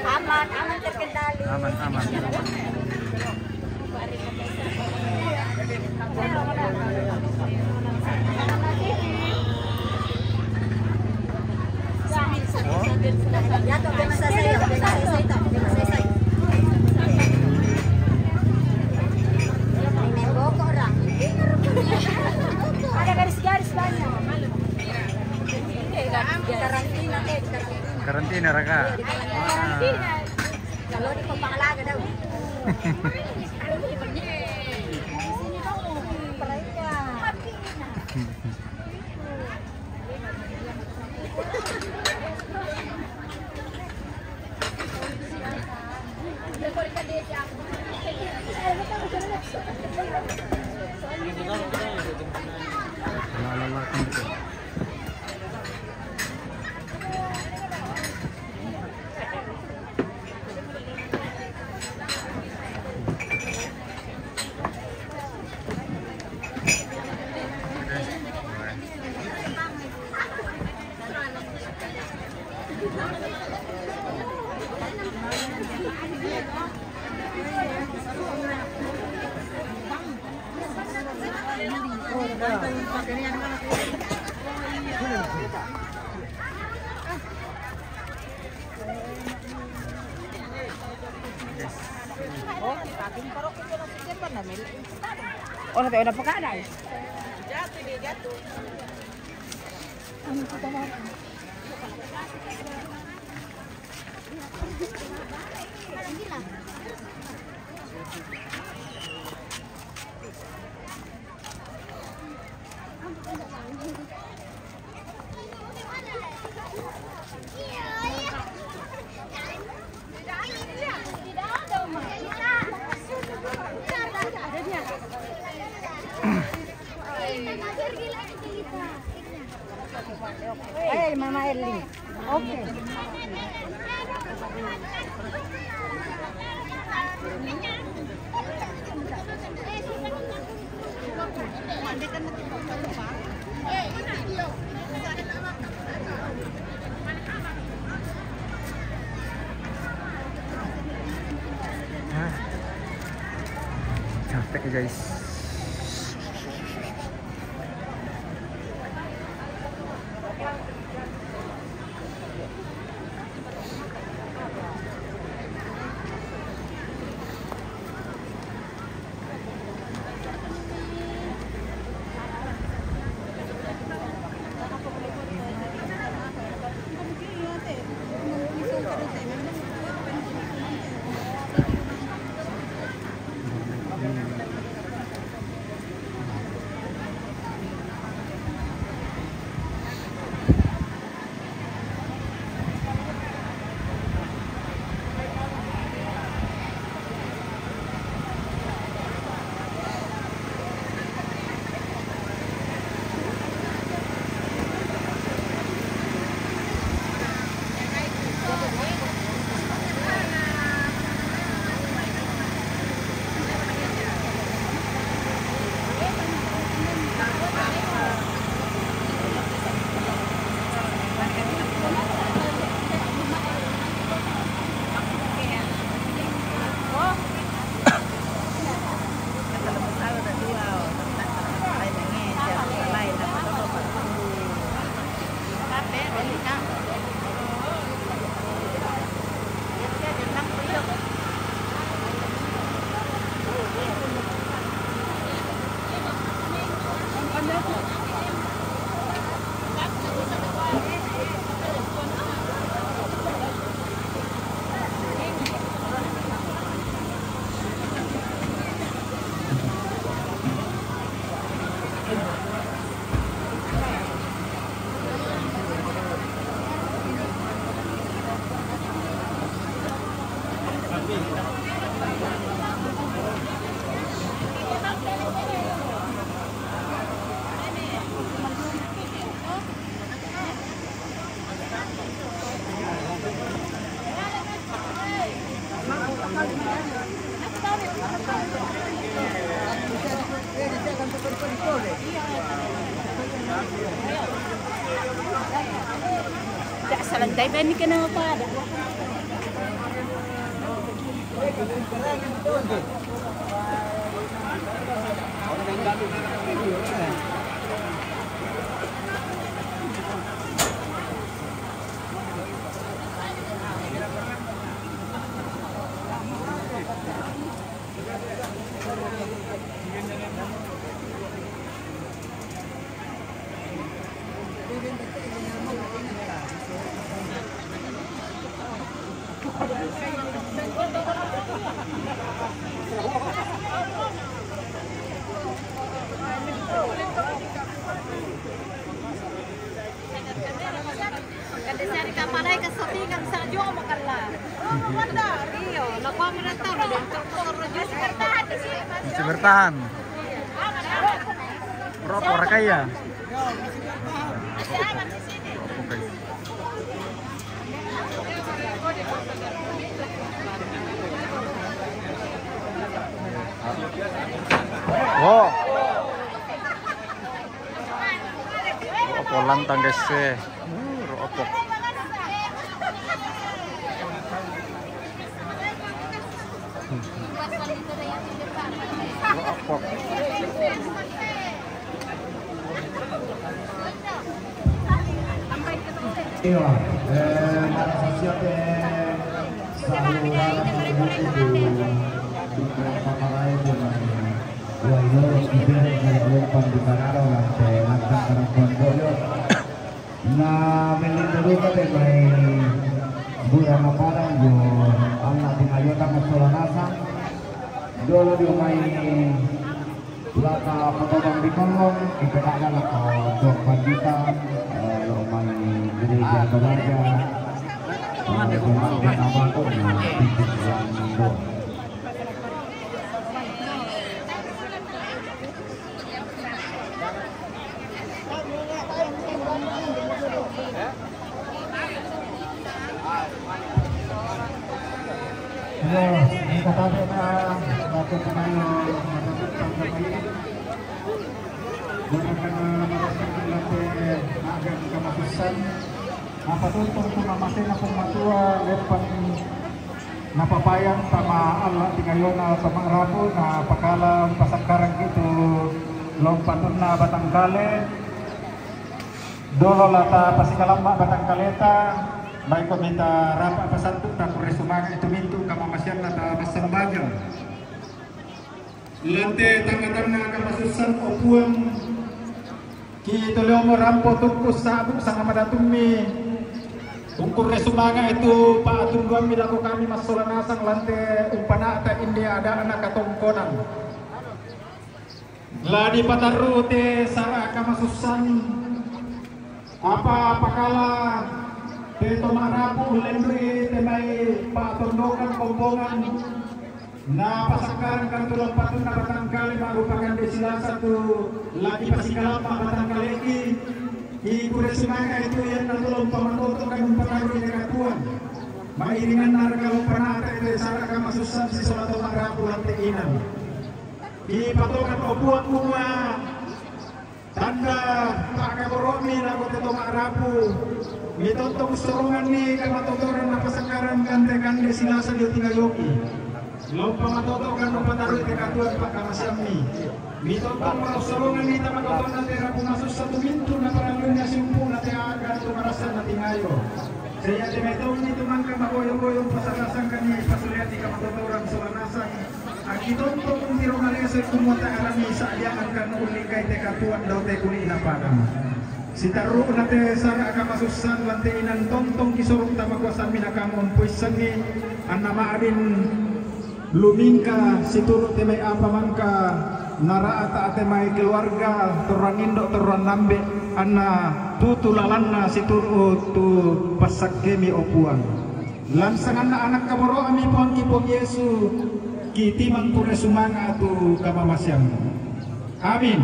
Aman, aman terkendali. Aman, aman. Ada garis-garis banyak. Karantina, karantina. Karantina ra ka? Karantina. Kalau di pangalaga daw. Oh, na tayo na pagkain. Ano ito ba? Ay, Mama Erling. Okay. Ah. Capek, guys. Tidak salah, dai bani kena apa ada. Kada sari kapalai ka satingan sajo makala. Iyo, nak kami datang dari dokter. Masih bertahan di sini. Masih bertahan. Rokok rakai ya? Masih aman di sini. Rokok, guys. Wow. Rokok lantang, guys, eh. Uh, rokok. Rokok. Iyo, eh, para sosial, eh, saluran, eh, para, para, eh, Wah, iyo, kita dari Lompang di Tanara, orang teh, orang teh, orang Lompang, yo. Na, melindungi ka te mai bura maparan yo, anak di Mayota Masola Nasang. Dolo di mai lata potong di kolong, kita nak lata dok bandita, eh, lo mai gereja keluarga. Eh, dengan dia nama tu, nah, titik yang dua. Iyo, kita tabe na batu pemain. Bukan karena merasakan latih magang kemasusan. Apa tuh, tuh, tuh, masih na pung matua, lepan. Napapayan tama Allah tingayona tama rapu, na pakala pasakaran kitu lompatunna batangkale. Dolo lata pasikalamba batangkaleta, baiko mita rapa pasantu takure sumanga itu mintu kamamasian lata massambajang. Lante tangatanna kamasussan, o Puang, ki toliomo rampo tukku sabu sanga madatummi. Ungkurre sumanga itu pa'atunduammi lako kami massola nasang lante umpana'ta inde ada'na katongkonan. La dipatarru te sara kamasussan. Apa pakala te to ma'rapu ullendu'i te mai pa'tondokan kombongan, na pasakkarang kan tu lompatunna batangkale ma'rupakan de silasa tu lagi pasikalamma batangkaleki, ki pura sumanga itu iyanna tu lompa matoto kan umpatarru ri katuang. Mairinganna raka lompa nata te sara kamasussan sisola to ma'rapu lante inang. Ki patokan o Puang mua. Tanda pakkaboro'mi lako te to ma'rapu, mitontong ussoronganni kamatotoran napasakkarang kande-kande silasa dio tingayoki. Lao pamatoto' kan umpataru' te katuoan pa'kamasiammi. Mitontong ma'ossolonganni tama totonna te rapu masussa tu mintu' naparalluanna siumpu'na te aga tu marassanna tingayo. Sia iate mai tonni tu mangka maboyo-boyo umpasarasangkanni pasuleanni kamatotoran sola nasang. Akkitontong untiro malesoi kumua ta'arammi sa'biangang kan ullingkai te katuoan dao te kuli'na padang. Sitarru'na te sara' kamasussan lan te inan tontong kisorong tama kuasammi nakamo umpoissanni, anna ma'din lumingka situru' te mai apa mangka nara'ta' te mai keluarga, torang indo', torang ambe', anna tutu lalanna situru' tu passakkemi, o Puang. Lan sanganna Anakka boro'mi, Puangki Puang Yesu, kitimang pura sumanga' tu kamamaseammu. Amin.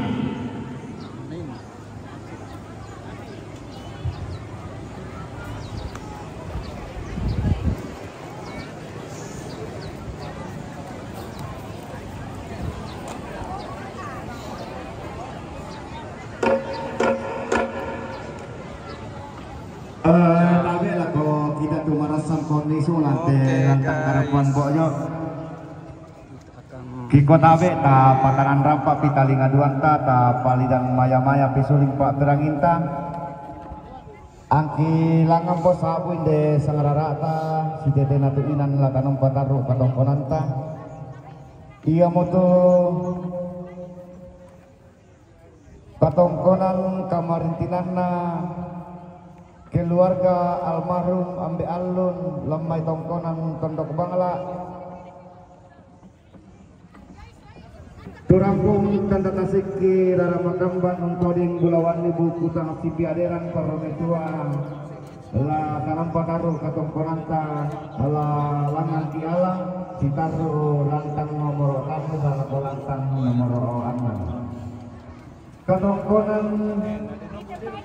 Eh, tabe' lako kita tu marassang konni sulang te. Oke, lantang guys. Karapan pokoknya. Kiko tabe' ta patanang rampa' pi talinga duanta, ta palidang maya-maya pi suling pa'peranginta. Angki langngan po sabu inde sangrara'ta, sitetena tu inan la tanompa tarru' katongkonanta. Iamotu katongkonan kamarintinanna keluarga almarhum Ambe' Allun, lan mai tongkonan Tondok Bangla. Turampung tanda tasikki rara makamban untoding bulawanni buku tang sipiaderan torro metua, la tanompa tarru' katongkonanta, la langngan ki alang sitarru' lantang nomoro' tallu salako lantang nomoro' annang. Katongkonan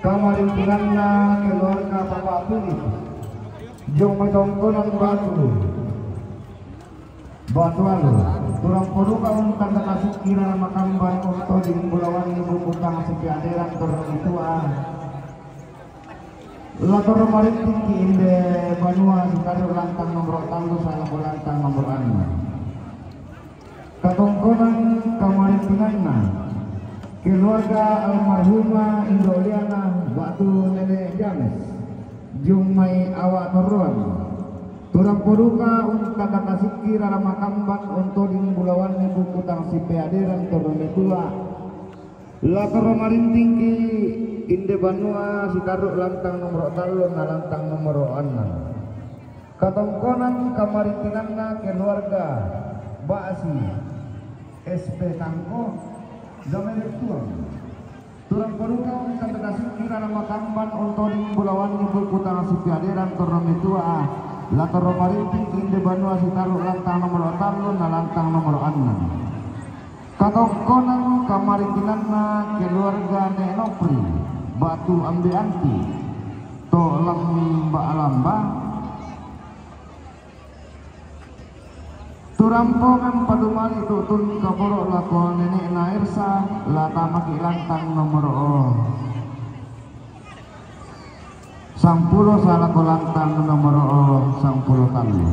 kamarintinanna keluarga Bapak Philip, jong mai tongkonan Batu, Batu Alu. Turampong duka untanda tasikki rara makamban untoding bulawanni buku tang sipiaderan torro metua, la torro marintingki inde banua sitarru' lantang nomoro' tallu salako lantang nomoro' annang. Katongkonan kamarintinanna keluarga almarhumah Indo' Liana ba'tu Nene' James, jong mai Awa' Torroan. Turampong duka untanda tasikki rara makamban untoding bulawanni buku tang sipiaderan torro metua, la torro marintingki inde banua sitarru' lantang nomoro' tallu na lantang nomoro' annang. Katongkonan kamarintinanna keluarga Ba'si S P Tangko, Gamere Tuang. Turampong duka untanda tasikki rara makamban untoding bulawanni buku tang sipiaderan torro metua, la torro marintingki inde banua sitarru' lantang nomoro' tallu na lantang nomoro' annang. Katongkonan kamarintinanna keluarga Ne' Nopri, ba'tu Ambe' Anti, to Lamba-lamba. Turampongan patumali tu'tun kaporo' lako nene'na Ersa, la tamaki' lantang nomoro' sampulo salako lantang nomoro' sampulo tallu.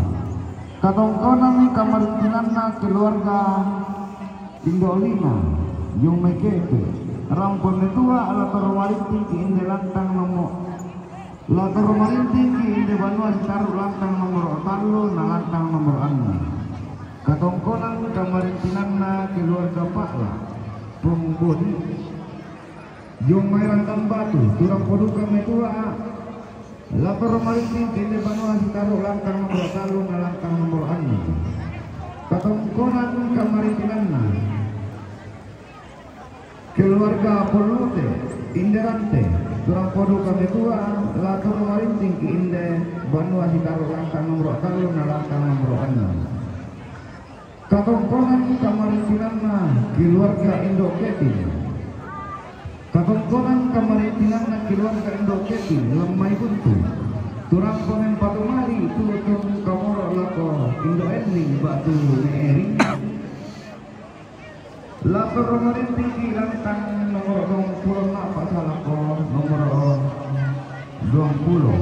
Katongkonanni kamarintinanna keluarga Indo' Lina, jong mai Kepe, rampong metua, la torro marintingki inde lantang nomoro' La torro marintingki inde banua sitarru' lantang nomoro' tallu na lantang nomoro' annang. Katongkonan kamarintinanna keluarga Pa'la, Pong Bodi, jong mai Rantang Batu, turampong duka metua, la torro marintingki inde banua sitarru' lantang nomoro' tallu na lantang nomoro' annang. Katongkonan kamarintinanna keluarga Pollute, inde Rante, turampong duka metua, la torro marintingki inde banua sitarru' lantang nomoro' tallu na lantang nomoro' annang. Katongkonan kamarintinanna keluarga Indo' Ketin. Katongkonan kamarintinanna keluarga Indo' Ketin, lan mai Buntu. Turampong patumali tu'tun kaporo' lako Indo' Enning ba'tu Ne' Ering. La torro marintingki lantang nomoro' duangpulo a'pa' salako nomoro' duangpulo.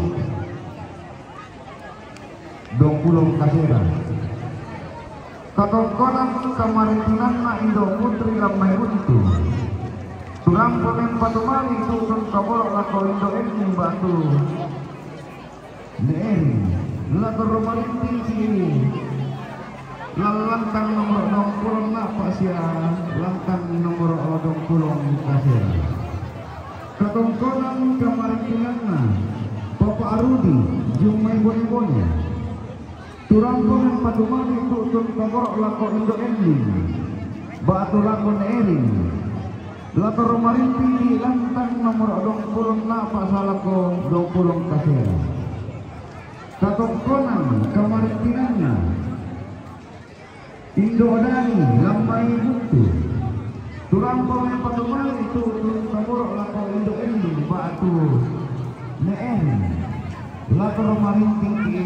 Duangpulo kasera. Katongkonan kamarintinanna Indo' Putri Lammai Buntu. Turang pong patumali tu'tun kaboro' lako Indo' Ending ba'tu Ne Ering. La torro marinting ki lantang nomoro duangpulo a'pa' sia lantang nomoro duangpulo kasera. Katongkonan kamarintinanna Papa Rudi, Jummai Bone-bone. Turang pong patumali tu'tun kaboro' lako Indo' Ending ba'tu lako Ne Ering. La torro marinting ki lantang nomoro duangpulo a'pa' sia lako duangpulo kasera. Katongkonan kamarintinanna Indo' Dani Lammai Buntu. Turang pong patumali tu'tun kaboro' lako Indo' Ending ba'tu Ne Ering. La torro marinting ki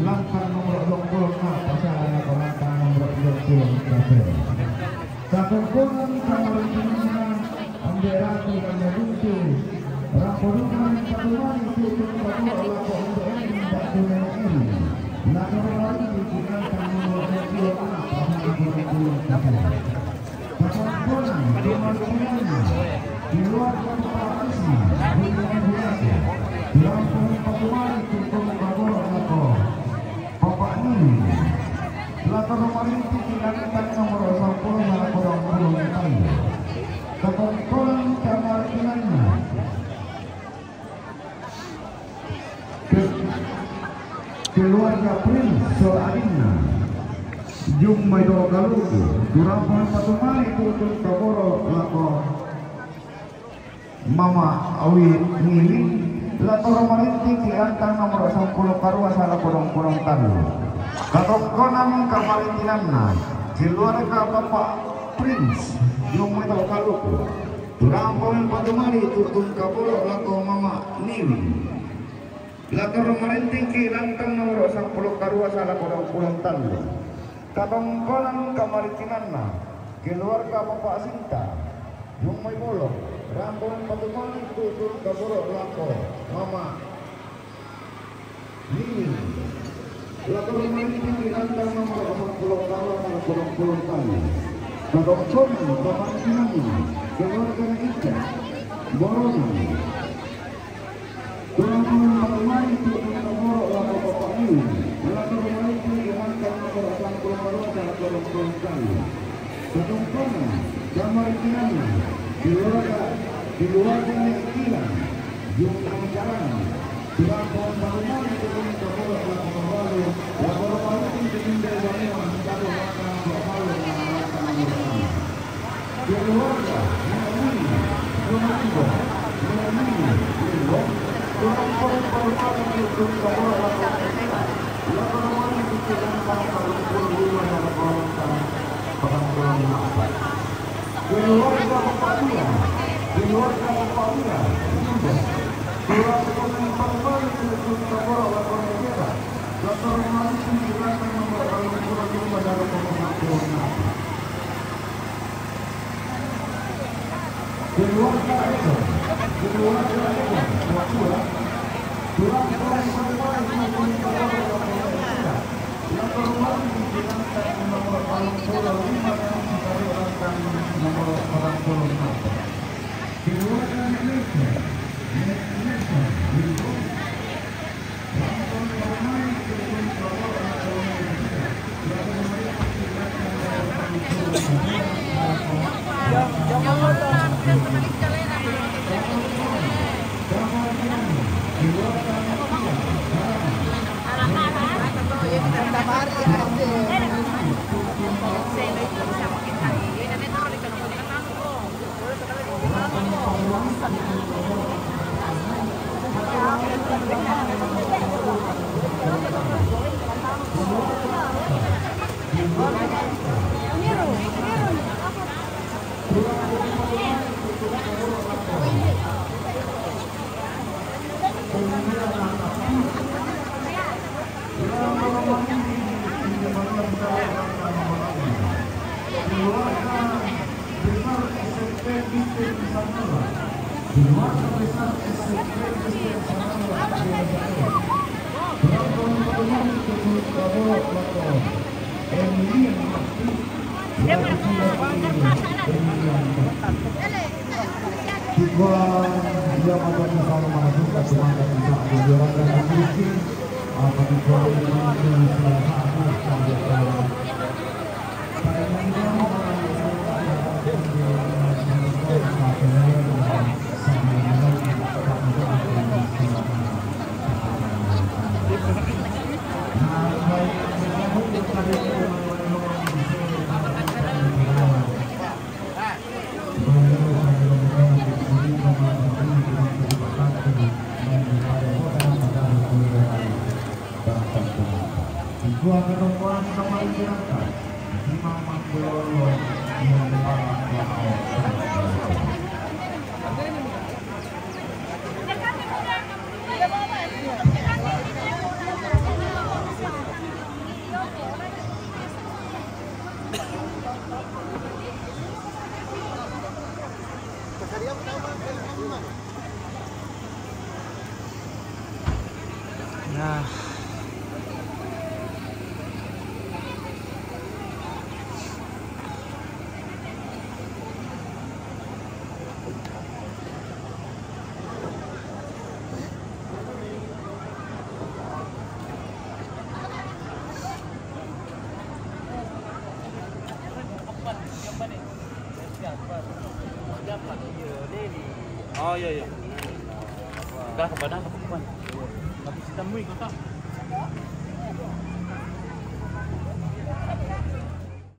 lantang nomoro duangpulo a'pa' sia lako lantang nomoro duangpulo kasera. Katongkonan kamarintinanna Ambe' Ratu Lammai Buntu. Turang pong patumali tu'tun kaboro' lako Indo' Ending ba'tu Ne Ering. La torro marinting ki lantang nomoro duangpulo a'pa' sia lako duangpulo kasera. Katongkonan kamarintinanna keluarga Papa Asma, Bunda Buraka. Turang pong patumali tu'tun kaboro' lako Papa Niwing. La torro marinting ki lantang nomoro sampulo sia lako duangpulo tallu. Katongkonan kamarintinanna Ke-, keluarga Prince sola adinna. Jummai to kaluku, turang pong patumali tu'tun kaboro' lako Mama Awi Niwing. La torro marinting ki lantang nomoro sampulo karua sia lako duangpulo tallu. Katongkonan kamarintinanna keluarga Papa Prince, Jummai to kaluku. Turang pong patumali tu'tun kaboro' lako Mama Niwing. La torro marinting ki lantang nomoro sampulo karua sia lako duangpulo tallu. Katongkonan kamarintinanna keluarga Papa Sinta, Jummai Bolong. Turang pong patumali tu'tun kaboro' lako Mama Niwing. La torro marinting ki lantang nomoro duangpulo karua sia lako duangpulo tallu. Katongkonan kamarintinanna keluarga Naika, Borona. Turang pong patumali tu'tun kaboro' lako Papa Niwing. La torro marinting ki lantang nomoro sampulo karua sia lako duangpulo tallu. Katongkonan kamarintinanna keluarga, keluarga Ne Kilang, Jummai Karang. Turang pong patumali tu'tun kaboro' lako Mabalu. La torro marinting ki lantang nomoro sampulo karua sia lako duangpulo tallu. Keluarga Ne Ering, Jummai Limbo, Ne Ering, Limbo. Turang pong patumali tu'tun kaboro' lako Ne Ering. La torro marinting ki lantang nomoro duangpulo lima sia lako lantang patangpulo a'pa'. Keluarga Papa Lia, keluarga Papa Lia, Limbo. Turang pong patumali tu'tun kaboro' lako Ne Ering. La torro marinting ki lantang nomoro duangpulo lima sia lako patangpulo a'pa'. Keluarga Eko, keluarga Eko, Papua. Turang pong patumali tu'tun kaboro' lako Ne Ering. La torro marinting ki lantang nomoro duangpulo lima sia lako lantang nomoro patangpulo a'pa'. Keluarga Indonesia, Indonesia, Keluarga besar S M P Kristen Nusantara. Keluarga besar S M P Kristen Nusantara. Berapa orang Nah. Oh, iya, iya. Dah, kepada aku, Pak. Tapi kita mui kau tak?